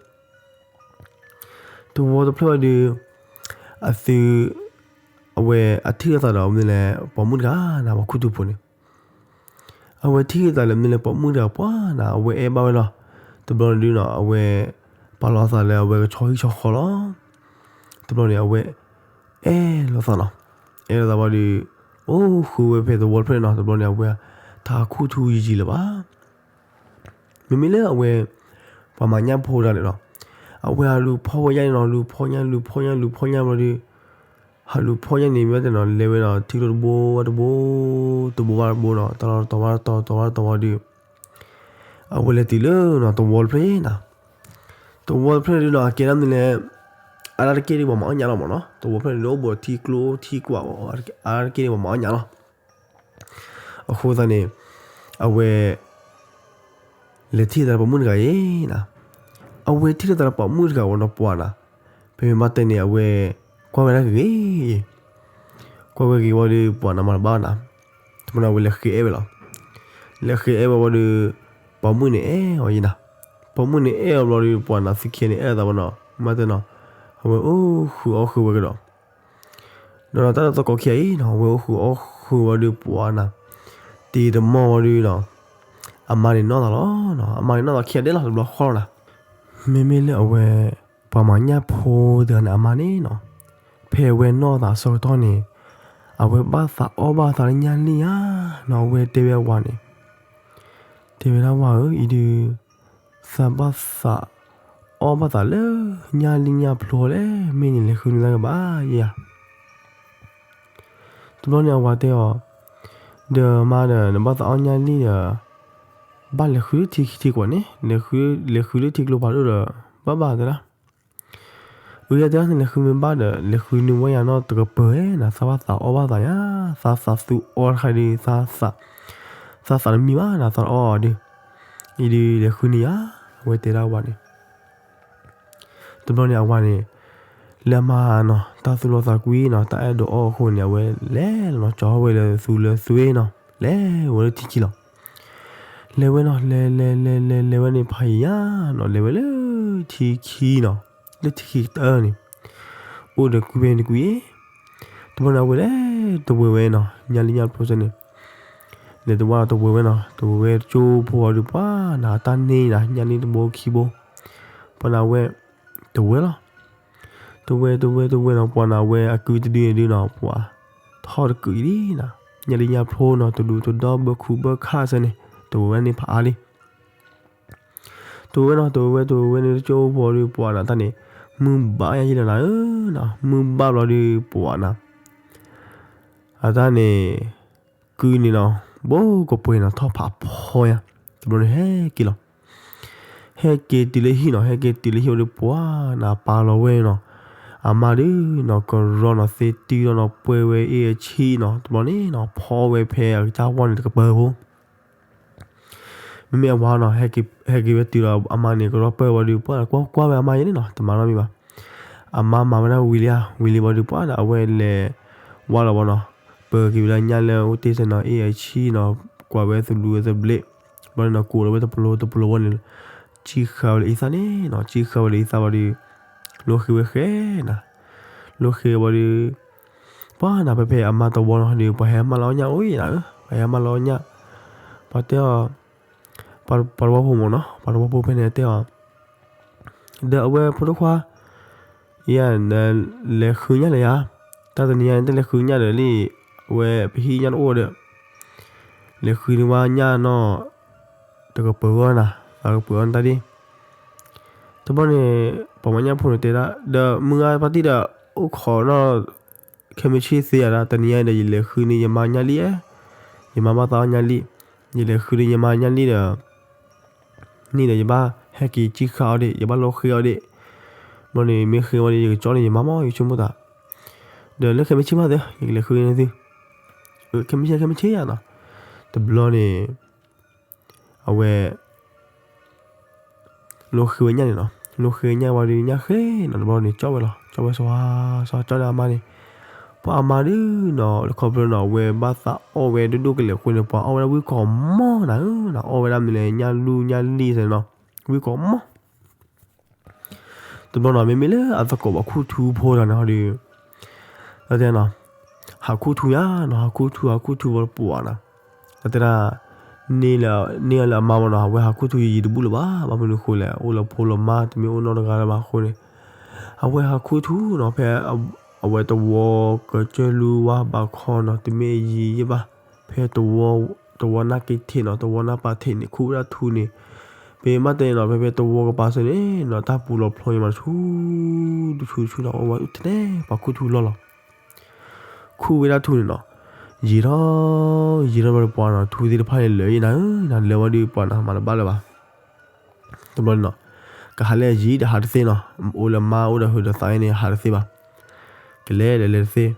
သဝီတဖျၢၣ်ဝံၤဒီး အသု အဝဲအထံၣ်လိာ်သးဒီးမနုၤလဲၣ် ပိာ်မုၣ်တဂၤနၤ ပှၤခူၣ်ထူဖိန့ၣ် အဝဲထံၣ်လိာ်သးလၢမနုၤလဲၣ် ပိာ်မုၣ်တဂၤပှၤနၤ အဝဲအဲၣ်ဘၣ်ဝဲလီၤ တဘျီန့ၣ်ဒုနီၤ အဝဲ ပာ်လီၤသးလၢအဝဲကဆီဟံၣ်ဆီဃီလီၤ တဘျီန့ၣ် အဝဲ အဲၣ်လိာ်သးနီၤ အဲၣ်လိာ်သးဝံၤဒီး အိၣ်ဃုာ်ဝဲဖဲသဝီတဖျၢၣ်န့ၣ်နီၤ တဘျီန့ၣ် အဝဲ တၢ်ခူၣ်ထူယံာ်ယံာ်လၢၤဘၣ် မ့မ့ၢ်လၢအဝဲ ပှၤမၤညၣ်ဖိတဂၤန့ၣ်လီၤ အဝဲဟးလူၤဖီၣ်ဝဲညၣ်န့ၣ်နီၤ လူၤဖီၣ်ညၣ် လူၤဖီၣ်ညၣ် လူၤဖီၣ်ညၣ်ဘျီဒီး ဟးလူၤဖီၣ်ညၣ်န့ၣ် မ့ၢ်တဲနီၤ လဲၤဝဲဒီးထံကျိတဘိဘၣ်တဘိ တဘိဘၣ်တဘိနီၤ တလီၤတတီၤဘၣ်တတီၤ တတီၤဘၣ်တတီၤဝံၤဒီး အဝဲလဲၤတုၤလၢနီၤ သဝီတဖျၢၣ်နီၤ သဝီတဖျၢၣ်န့ၣ်ဒုနီၤ အကဲဒၣ်မနုၤလဲၣ် အါတက့ၢ်ဒုပှၤမၤအီၣ်ညၣ်လီၤမးနီၤ သဝီတဖျၢၣ်န့ၣ်ဒု အိၣ်ဘူးဒီးထံကျိထံကွၢ် အါတက့ၢ်ဒုပှၤမၤအီၣ်ညၣ်လီၤ အဃိသတးန့ၣ် အဝဲ လဲၤထံၣ်သးပိာ်မုၣ်တဂၤအံၤနၤ အဝဲထံၣ်လိာ်သးလၢပိာ်မုၣ်တဂၤဝံၤနီၤ ပှၤနၤ ပမ့ၢ်ဘၣ်တဲန့ၣ် အဝဲ ကွၢ်ဝဲဒၣ်ဂ့ၤဂ့ၤ ကွၢ်ဝဲဂ့ၤဝံၤဒီး ပှၤနၤမၤတဘၣ်နၤ တဘျီန့ၣ် အဝဲလဲၤဃ့အဲၣ်ဝဲလီၤ လဲၤဃ့အဲၣ်ဝဲဝံၤဒီး ပိာ်မုၣ်န့ၣ်အဲၣ်အီၤယံၤနၤ ပိာ်မုၣ်န့ၣ်အဲၣ်အီၤဘျီဒီး ပှၤနၤသုခံဂၤန့ၣ် အဲၣ်လိာ်သးဝဲနီၤ မ့ၢ်တဲနီၤ အဝဲအိၣ်ဃုာ်အီၣ်ဃုာ်ဝဲကဒီး ဒီးတၢ်လၢသကိးခံဂၤအံၤနီၤ အဝဲအိၣ်ဃုာ်အီၣ်ဃုာ်ဝံၤဒီး ပှၤနၤ တံၤတမီၢ်ဝံၤဒီးနီၤ အမါန့ၣ်နီၢ်သးလီၤနီၤ အမါန့ၣ်နီၢ်သးခံဂၤဒဲးလီၤ တဘျီဃီလီၤနၤ မ့မ့ၢ်လၢအဝဲ ပှၤမၤညၣ်ဖိတဂၤန့ၣ် အမါန့ၣ်နီၤ ဖဲအဝဲနီၢ်သးအဆၢကတီၢ်န့ၣ် အဝဲဘၣ်သးအီၣ်ဘၣ်သးလၢညၣ်လံၣ်ဧါနီၤ အဝဲတဲဝဲအဝၤန့ၣ် တဲဝဲဒၣ်ဝၤဧၢ အံၤဒုး သးဘၣ်သးအီၣ်ဘၣ်သးလၢ ညၣ်လံၣ်ညၣ်ဖျိလဲၣ် မ့ၢ်န့ၣ်လဲၤဃုန့ၢ်သးကဘၣ်ယၤ တဘျီန့ၣ်အဝၤတဲအီၤ, ဒီးမါဒီး နဘၣ်သးအီၣ်ညၣ်လံၣ်ဒီး ဘၣ်လဲၤဃုထံခံထံကွၢ်န့ၣ်, လဲၤဃုလၢထံကျိဖးဒိၣ်ဒီး ဘၣ်ဘၣ်တဲဒၣ်, အၢ ယတဲဒၣ်န့ၣ် လဲၤဃုမ့ၢ်ဘၣ်ဒီး လဲၤဃုန့ၢ်ဝဲယၤနီတကပၤဧါ, သးဘၣ်သးအီၣ်ဘၣ်သးယၤ, သးသးသူအီတခါဒီး သးသးတမံဘၣ်နၤ သးအီၣ်အီၤဒီး, အံၤဒုးလဲၤဃုန့ၢ်ယၤ, အဝဲတဲဒၣ်ဝၤန့ၣ် တဘျီန့ၣ်အဝၤန့ၣ် လၢအမါနီၤ တၢ်သူၣ်လီသးကွံနီၤ တၢ်အဲၣ်ဒိးအီၣ်အဃိန့ၣ် အဝဲလဲၤလီၤနီၤ ကၠီဝဲလၢသူလၢသ့နီၤ လဲၤဝဲလၢထံခံလီၤ. လဲၤဝဲနီၤ လဲၤလဲၤလဲၤလဲၤလဲၤဝဲန့ၣ်ဖးယံာ်ယၤနီၤ လဲၤဝဲလၢထံခံနီၤ လၢထံခံကတၢၢ်န့ၣ် အိၣ်ဒီးကွံဝဲန့ၣ်ကွံ တဘျီန့ၣ်အဝဲလဲၤတဝဲဝဲနီၤ ညၣ်လံၣ်ညၣ်ဖျိစ့ၢ်န့ၣ် လဲၤတဝဲတဝဲဝဲနီၤ တဝဲဝဲတကၠိဖိအီၤဒီး ပှၤနၤတၢ်န့ၢ်နၤ ညၣ်န့ၢ်တဘိခံဘိ ပှၤနၤဝဲ တဝဲလီၤ. တဝဲတဝဲတဝဲနီၤ ပှၤနၤဝဲအကုတဒုန့ၣ်ဒုနီၤ ပှၤထီၣ်တကုးအံၤလံနၤ ညၣ်လံၣ်ညၣ်ဖျိနီၤ တဒူတဒီဘၢခူဘၢခါစ့ၢ်န့ၣ် တဝဲဝဲန့ၣ်ဖးအါလံ တဝဲနီၤ တဝဲဝဲ တဝဲဝဲန့ၣ် တကၠိဖိဒီး ပှၤနၤတၢ်န့ၣ် မုၢ်ဘၣ်ယၤယံလီၤနၤဧၢ, မုၢ်ဘၣ်ဘျီဒီး ပှၤနၤ အတၢ်န့ၣ် ကုန့ၣ်နီၤ ဘိကပှ့ၤနီၤ ထီၣ်ဖးဖီယၤ, တဘျီန့ၣ်ဟဲက့ၤလီၤ. ဟဲက့ၤတုၤလၢဟံၣ်နီၤ ဟဲက့ၤတုၤလၢဟံၣ်ဝံၤဒီး ပှၤနၤပာ်လီၤဝဲနီၤ, အမါဒုးနီၤ ကရီနီၤ သ့တုၤလီၤနီၤ ပှဲၤဝဲအ့ၣ်အဆံနီၤ တဘျီန့ၣ်နီၤ ဖီဝဲဖဲအကစၢ်ဝီန့ၣ်တကပၤဖိ မ့မ့ၢ်အဝၤနီၤ ဟဲက့ၤဝဲတုၤဒီးအမါန့ၣ် ကရီပၢၢ်ဝံၤဒီး ပှၤကွၢ်ကွၢ်ဝဲအမါယဲန့ၣ်နီၤ တမၤနီတမံၤဘၣ်. အမါမၤဝဲဒၣ်ဝံၤလံဧါ ဝံၤလံဝံၤဒီး ပှၤဒီးအဝဲလဲၤဝဲလီၤဘၣ်နီၤ, ပၢၤက့ၤဝဲဒၣ်ညၣ်လၢအအိၣ်တ့ၢ်စ့ၢ်နီၤ အ့ၣ်အဆံနီၤ ကွၢ်ဝဲသလူးဝဲသဘျ့, ဘျီန့ၣ်နီၤ ကိးလီၤဝဲတပျိတပျိဝဲန့ၣ်, စံၣ်ဃာ်ဝဲလၢအံသၣ်န့ၣ်နီၤ စံၣ်ဃာ်ဝဲလၢအံသၣ်ဝံၤဒီး လိၣ်ဃ့ဝဲဃဲနၤ, လိၣ်ဃ့ဝံၤဒီး ပှၤနၤဖဲဖဲအမါတဝီနီၤဒီး ပှၤဟဲမၢလီၤအီၣ်ညၣ်အိၣ်အံၤနၤဧၢ, ပှၤဟဲမၢလီၤအီၣ်ညၣ်, ပှၤတဲအီၤ, ပှၤတဝီဖိမ့ၢ်နီၤ ပှၤတဝီဖိဖဲန့ၣ်တဲအီၤ, ဒီးအဝဲဖိဒိၣ်ခွါ ယၤ လဲၤဃုညၣ်လၢယၤ, တၢ်တနံၤညါန့ၣ် တလဲၤဃုညၣ်ဒီးလံ, အဝဲပဟံၣ်ညၣ်တအိၣ်ဒီး, လဲၤဃုန့ၢ်ဝဲညၣ်နီၢ် တကပၢၤဂီၢ်နၤ, သးကပၢၤအီၣ်နတၢ်ဒ် တဘျီန့ၣ် ပှၤမၤညၣ်ဖိန့ၣ်တဲဒၣ် ဒီးမုၢ်ဂၤပၢ်တံၢ်ဒီး အိၣ်ခိးနီၢ် ခဲမုၢ်ဆ့ၣ်သ့ဧါဒၣ် တနံၤညါဒီး ယလဲၤဃုန့ၢ်ယမါညၣ်လံၣ်ဧါ, ယမါဘၣ်သးအီၣ်ညၣ်လံၣ်, ယလဲၤဃုန့ၢ်ယမါညၣ်လံၣ်ဒီး န့ၣ်ဒီး ယဘၣ်ဟဲက့ၤကံၣ်ဃာ်အီၤဒံး, ယဘၣ်လိၣ်ဃ့အီၤဒံး, ဘျီန့ၣ်မ့ၢ်ဃ့ဝံၤဒီး ယကကၠီန့ၢ်ယမါမး ယဆိကမိၣ်သး, ဒီးလၢခဲမုၢ်ဆ့ၣ်မးသ့ ယကလဲၤဃုန့ၢ်သု, ခဲမုၢ်ဆ့ၣ် ခဲမုၢ်ဆ့ၣ်ဧါနီၤ, တဘျီန့ၣ် အဝဲ လိၣ်ဃ့ဝဲညၣ်န့ၣ်နီၤ, လိၣ်ဃ့ဝဲညၣ်ဝံၤဒီး ညၣ်ဃ့နီၤ တဘျီန့ၣ် ကၠီဝဲလီၤ, ကၠီဝဲစီၤ စီၤ ကၠီန့ၢ်အမါန့ၣ်, ပှၤအမါဒုနီၤ ခီဖျိနီၤ အဝဲဘၣ်သးအီၣ်ဝဲဒိၣ်ဒိၣ်ကလဲာ်အဃိန့ၣ် ပှၤအီၣ်ဝဲဒၣ်ဝံၣ်ကိးမီၢ်နၤဧၢနီၤ, အီၣ်ဝဲဒၣ်မနုၤလဲၣ် ညၣ်လူၢ်ညၣ်လံၢ်သ့ၣ်နီၤ, ဝံၣ်ကိးမီၢ် တဘျီနီၤ မ့မ့ၢ်လၢအသကိးပှၤခူၣ်ထူဖိတဂၤန့ၣ်ဟီဒီး တဲနီၤ, ဟးခူၣ်ထူညါနီၤ, ဟးခူၣ်ထူ ဟးခူၣ်ထူဝံၤပှၤနီၤ, တဲဒၣ် န့ၢ်လၢအမါမးနီၤ, အဝဲဟးခူၣ်ထူယံာ်ယံာ်တဘူၣ်လၢၤဘၣ်, ဘၣ်မနုၤဃိလဲၣ် အိၣ်လၢဖိလၢမါ တမ့ၢ်အိၣ်နီတဂၤလၢၤဘၣ်အဃိန့ၣ်, အဝဲဟးခူၣ်ထူနီၤ ဖဲ အဝဲသဝီကစၢၢ်လူၤဝါဘးခီနီၤ တမ့ၢ်ယံာ်ယံာ်ဘၣ်, ဖဲသဝီ သဝီနၢ်က့ထံးနီၤ သဝီနၢ်ပၤထံးန့ၣ် ခူၣ်ဝဲဒၣ်ထူန့ၣ်, ပမ့ၢ်တဲနီၤ ဖဲဖဲသဝီကပၤစၢၤန့ၣ်နီၤ တၢ်ပူၤလီၤဖျိညါမး ဆူ တဆူတဆူနီၤ အိၣ်ဝဲထဲန့ၣ် ပှၤခူၣ်ထူလီၢ်လီၤ, ခူၣ်ဝဲဒၣ်ထူန့ၣ်နီၤ, ယံာ်ထီၣ် ယံာ်ထီၣ်ဘျီဒီးပှၤနီၤ ထူသ့ၣ်တဖၣ်န့ၣ်လၢာ်အံၤနၤဧၢ, နၤလၢာ်ဝံၤဒီးပှၤနီၤ မၤတဘၣ်လၢၤဘၣ် တဘျီန့ၣ်နီၤ, ကဟးလၢယံၤဒီးဟးတသ့နီၤ, အိၣ်လၢမါအိၣ်ဒီးဟုးဒီးသးန့ၣ် ဟးတသ့ဘၣ်, ကလဲၤဒီးလဲၤတသ့,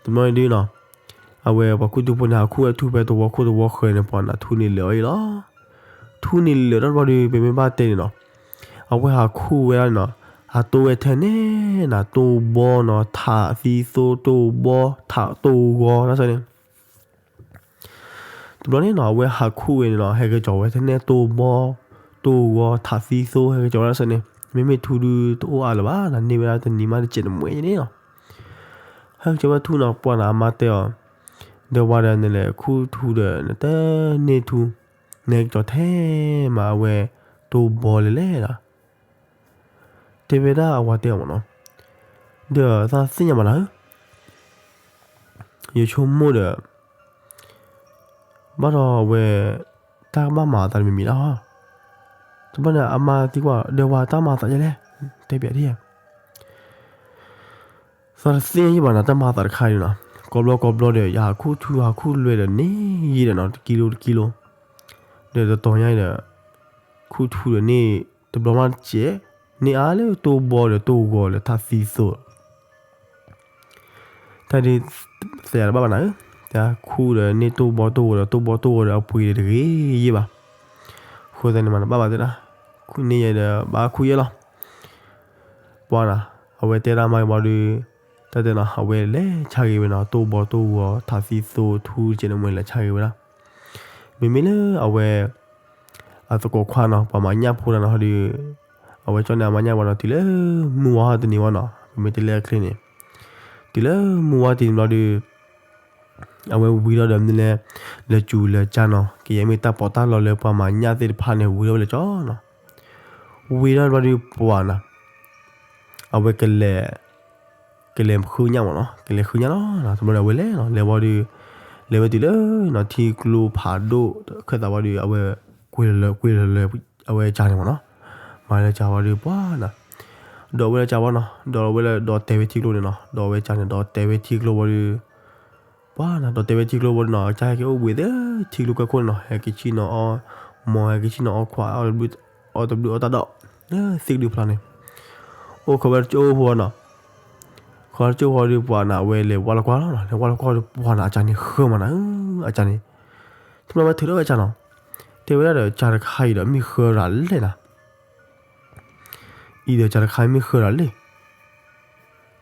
တဘျီန့ၣ်ဒုနီၤ, အဝဲပှၤခူၣ်ထူဖိန့ၣ် ဟးခူၣ်ဝဲထူဖဲသဝီခိၣ်သဝီဃၢၤန့ၣ် ပှၤနီၤ ထူန့ၣ်လၢာ်အံၤလီၤ, ထူန့ၣ်လၢာ်ထီၣ်တဘျီဒီး ပမ့ၢ်ဘၣ်တဲန့ၣ်နီၤ, အဝဲဟးခူၣ်ဝဲဒၣ်နီၤ, ဟးတိၢ်ဝဲထဲန့ၣ်နၤ တိၢ်ဘီနီၤ ထးသံသိတိၢ်ဘီ ထးတိၢ်ဂီၤတၢ်ဆၢန့ၣ် တဘျီန့ၣ်နီၤ အဝဲဟးခူၣ်ဝဲန့ၣ်နီၤ ဟဲက့ၤကၠီၤဝဲထဲန့ၣ် တိၢ်ဘီ တိၢ်ဂီၤ ထးသံသိ ဟဲက့ၤကၠီၤဝဲဒၣ်ဆၢန့ၣ် မ့မ့ၢ်ထူဒုတအိၣ်အါလၢၤဘၣ်နီၤ န့ၢ်ဝဲဒၣ်တနံၤမးတစဲးတမှဲန့ၣ်နီၤ, ဟဲက့ၤကၠီၤဝဲထူနီၤ ပှၤနီၤ အမါတဲအီၤ, ဒီးဝဲဒီးနလဲၤခူၣ်ထူဒီး နတန့ၢ်ထူ, နဟဲက့ၤကၠီၤထဲမး အဝဲ တိၢ်ဘီလဲၣ်လဲၣ်ဒီး တဲဝဲဒၣ်အဝၤတဲအီၤမးနီၤ, ဒီးသးသ့ၣ်ညါမးနၤဧၢ, ယဆိကမိၣ်ဒီး ဘၣ်ဒီးအဝဲ တၢ်ကဘၣ်မၤအသးတမံၤမံၤလီၤ, တဘျီန့ၣ် အမါသံကွၢ် ဒီးဝၤတၢ်မၤအသးဒ်လဲၣ်, တဲပၠးဒ် သးတသ့ၣ်ညါဘၣ်နီၤ တၢ်မၤအသးတခါအံၤနီၤ, ကိးဘျီကိးဘျီဒီး ယဟးခူၣ်ထူဟးခူၣ်လွဲဒီးန့ၢ်ယံၤဒီးနီၤ တကံလိတကံလိ, ဒီးတတီၤညါအံၤဒီး ခူၣ်ထူဒီးန့ၢ် တဘျီမးတစဲး, န့ၢ်အါလၢတိၢ်ဘီဒီးတိၢ်ဂီၤလၢထးသံသိလီၤ တၢ်ဒ် သးယၤတဘၣ်ဘၣ်နၤဧၢ, တၢ်ခူၣ်ဒီးန့ၢ်တိၢ်ဘီတိၢ်ဂီၤဒီးတိၢ်ဘီတိၢ်ဂီၤဒီးအပှ့ၤဒီးတဂ့ၤယဲၢ်ဘၣ်, အဃိသတးန့ၣ်မးနဘၣ်ဘၣ်တဲဒၣ်, ခူၣ်န့ၢ်ယဲဒီးဘၣ်ခူၣ်ယဲၢ်လီၤ, ပှၤနီၤ, အဝဲတဲဒၣ်မၤက့ၤဘၣ်ဒီး, တၢ်တဲနီၤ အဝဲလဲၤဆါဂ့ၤဝဲနီၤ တိၢ်ဘီတိၢ်ဂီၤထးသံသိထူတစဲးန့ၣ် အဝဲလဲၤဆါဂ့ၤဝဲဒၣ်, မ့မ့ၢ်လၢအဝဲ အသကိးခွါနီၤ ပှၤမၤညၣ်ဖိတဂၤနီၤ ဟီဒီး အဝဲကၠီန့ၢ်အမါညၣ်ဝံၤနီၤ တုၤလၢမုၢ်ဝါတနံၤဝံၤနီၤ ပမ့ၢ်တဲလၢအချ့န့ၣ်, တုၤလၢမုၢ်ဝါတနံၤဘျီဒီး အဝဲဝံၤထီၣ်ဒီးမနုၤလဲၣ်, လဲၤစူၤလဲၤကၢ်နီၤ ကယဲၢ်မ့ၢ်တၢ်ပီးတၢ်လီလၢပှၤမၤညၣ်သ့ၣ်တဖၣ်န့ၣ် ဝံၤထီၣ်ဝဲလၢကၠီနီၤ, ဝံၤထီၣ်ဘျီဒီးပှၤနီၤ အဝဲကလဲၤ ကလဲၤဃုညၣ်မးနီၤ ကလဲၤဃုညၣ်လီၤ, တဘျီဒီးအဝဲလဲၤနီၤ လဲၤဝံၤဒီး လဲၤဝဲတုၤလၢနီၤ ထံကျိဖးဒိၣ် ခၢၣ်သးဝံၤဒီး အဝဲ ကွံာ်လၢ ကွံာ်လၢ အဝဲကၢ်န့ၣ်မးနီၤ, မၤလၢကၢ်ဝံၤဒီးပှၤနီၤ, ဒီးဝဲလၢကၢ်ဝံၤနီၤ ဒီးဝဲလၢဒီးတဲာ်ဝဲထံကျိန့ၣ်နီၤ ဒီးဝဲကၢ်န့ၣ် ဒီးတဲာ်ဝဲထံကျိဝံၤဒီး ပှၤနီၤ ဒီးတဲာ်ဝဲထံကျိဝံၤဒီးနီၤ ကၢ်ဟဲက့ၤအိၣ်ဘှံးသ့ ထံကျိကၢၢ်ခိၣ်န့ၣ်နီၤ ဟဲက့ၤဆ့ၣ်နီၤအီၣ် မီၤ ဟဲက့ၤဆ့ၣ်နီၤအီၣ်ခွါ အီၣ်တဘျုးအီၣ်တဘျုးအီၣ်တၢ်ဒီး လၢသ့ၣ်ကဒုဖျါန့ၣ် အိၣ်ခိးဝဲတကၠိဖိနီၤ, ခိးတကၠိဖိဒီးပှၤနီၤ အဝဲလဲၤဝါလီၤကွၢ်လီၤနီၤ လဲၤဝါလီၤကွၢ်ဒီးပှၤနီၤ အကၢ်န့ၣ်ဃၢမးနၤဧၢ, အကၢ်န့ၣ် တမ့ၢ်ဝဲထုးထီၣ်ဝဲကၢ်နီၤ, တဲဝဲဒၣ်ဒီးကၢ်တခါအံၤဒီးမ့ၢ်ဃၢရၤလဲၣ်နၤ အံၤဒီးကၢ်တခါမ့ၢ်ဃၢရၤလဲၣ်,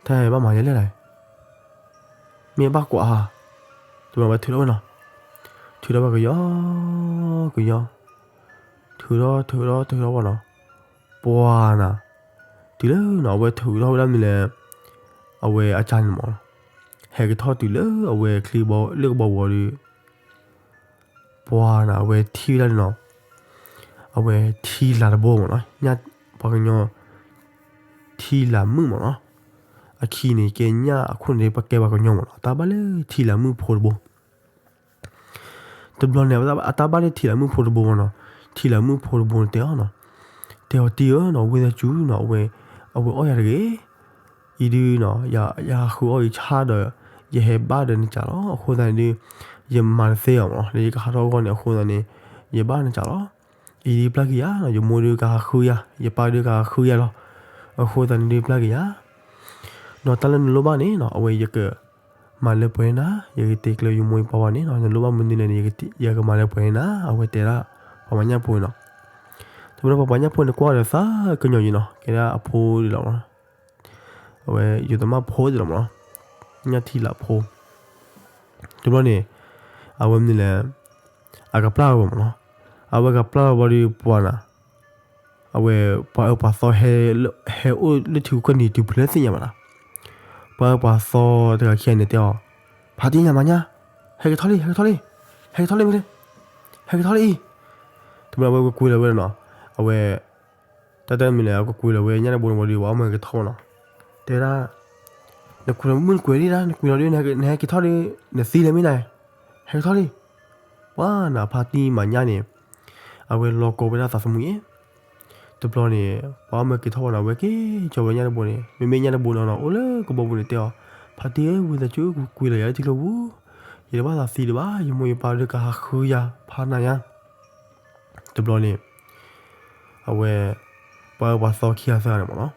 တၢ်ဘၣ်မၤယဲလဲၣ်နၤ, မ့ၢ်ဘၣ်ကွၢ်ဧါ, တမ့ၢ်ဝဲထုးထီၣ်ဝဲနီၤ, ထုးထီၣ်ဝဲကယီကယီ, ထုးထီၣ်ထုးထီၣ်ထုးထီၣ်ဝဲနီၤ, ပှၤနီၤ, တုၤလၢနီၤ အဝဲထုးထီၣ်ဝဲဒၣ်မနုၤလဲၣ်, အဝဲအကၢ်န့ၣ်မး, ဟဲကထီၣ်တုၤလၢအဝဲချံဘီလၢကဘီဝီၤဒီး ပှၤနီၤ အဝဲထံၣ်ဝဲဒၣ်န့ၣ်နီၤ, အဝဲထံလာ်တဘိမးနီၤ, ပှၤကညီ ထံလာ်မုၣ်မးနီၤ, အခံန့ၣ်ကဲညၣ် အခိၣ်န့ၣ်ပကဲပှၤကညီမးနီၤ, တၢ်ဘၣ်လၢထံလာ်မုၣ်ဖိတဘိ, တဘျီန့ၣ် အတၢ်ဘၣ်န့ၣ်ထံၣ်လၢမုၣ်ဖိတဘိမ့ၢ်နီၤ, ထံၣ်လၢမုၣ်ဖိတဘိန့ၣ်တဲအီၤနီၤ, တဲအီၤတံၢ်ဧၢနီၤ, ဝံသးစူၤနီၤ, အဝဲ, အဝဲအီၣ်ယၤတဂ့ၤ, အံၤဒုနီၤ, ယဟးဃုအီၣ်အံၤဆၣ်ဒီး, ယဟဲဘၣ်ဒီးနစးလီၤ, အဃိသတးန့ၣ်ဒု, ယမၤတသ့အီၤမ့ၢ်နီၤ, လၢယကဟးထီၣ်အဂီၢ်န့ၣ် အဃိသတးန့ၣ်, ယဘၣ်နစးလီၤ, အံၤဒုပျၢ်က့ၤယၤနီၤ, ယမိၢ်ဒုကဟးဃုယၤ, ယပၢ်ဒုကဟးဃုယၤလီၤ, အဃိသတးန့ၣ်ဒုပျၢ်က့ၤယၤ, ဒီးတၢ်လၢနလိၣ်ဘၣ်န့ၣ်နီၤ, အဝဲယက မၤလၢပှဲၤနၤ, ယကတဲကျၢၤယမိၢ်ယပၢ်ဝဲန့ၣ်နီၤ, နလိၣ်ဘၣ်မနုၤလဲၣ်န့ၣ်, ယကမၤလၢပှဲၤနၤ, အဝဲတဲဒၣ်, ပှၤမၤညၣ်ဖိနီၤ, တဘျီပှၤမၤညၣ်ဖိန့ၣ်ကွၢ်ဒီးသးကညီၤယံၤနီၤ, ကဲဒၣ်အဖိဒ်လီၤမ့ၢ်နီၤ, အဝဲယိၤသမၣ်ဖိဒ်လီၤမ့ၢ်နီၤ, ညၣ်ထံလာ်ဖိ, တဘျီန့ၣ်, အဝဲမနုၤလဲၣ်, အကပျၢ်ဝဲမ့ၢ်နီၤ, အဝဲကပျၢ်ဝဲဘၣ်ဒီးပှၤနၤ အဝဲပှၤအၢပှၤသီဟဲ, ဟဲအိၣ်လၢထံကီၢ်န့ၣ်တုၤဖဲလဲၣ်သ့ၣ်ညါဘၣ်နီၤ, ပှၤအၢပှၤသီတဂၤခံဂၤန့ၣ်တဲအီၤ, ဖါတံၢ်ညါမၤညၣ်, ဟဲက့ၤထီၣ်လံ, ဟဲက့ၤထီၣ်လံ, ဟဲက့ၤထီၣ်လံမ့ၢ်လံ, ဟဲက့ၤထီၣ်လံအံၤ, တဘျီအဝဲကကွံာ်လီၤဝဲနီၤ, အဝဲ, တၢ်တမံၤလဲၣ် အကကွံာ်လီၤဝဲညၣ်တဘိန့ၣ်ဝံၤဒီး ပှၤအီၣ်မၢက့ၤထီၣ်မ့ၢ်နီၤ, တဲဒၣ်, နကွံာ်လီၤမုၢ်နကွံာ်လံဒၣ်, နကွံာ်လီၤဒီး နဟဲက့ၤထီၣ်ဒီး နသံလၢမ့ၢ်နၤ, ဟဲက့ၤထီၣ်လံ, ပှၤနၤဖါတံၢ်မၤညၣ်န့ၣ်, အဝဲလီၤကိးဝဲဒၣ်သးသမူအံၤ တဘျီန့ၣ်, ပှၤအီၣ်မၢက့ၤထီၣ်ဝဲနီၤ, အဝဲက့ၤကၠီၤဝဲညၣ်တဘိန့ၣ်, မ့မ့ၢ်ညၣ်တဘိနီၤနီၤ အိၣ်လၢကဘီပူၤန့ၣ်တဲအီၤ, ဖါတံၢ်ဧၢ, ဝံသးစူၤကွံာ်လီၤယၤလၢထံကျိပူၤ, ယတဘၣ်သးသံဒံးဘၣ်, ယမိၢ်ယပၢ်ဒုးကဟးဃုယၤဖးနၤညါ, တဘျီန့ၣ်, အဝဲ, ပှၤအၢပှၤသီခံဂၤသၢဂၤန့ၣ်မ့ၢ်နီၤ,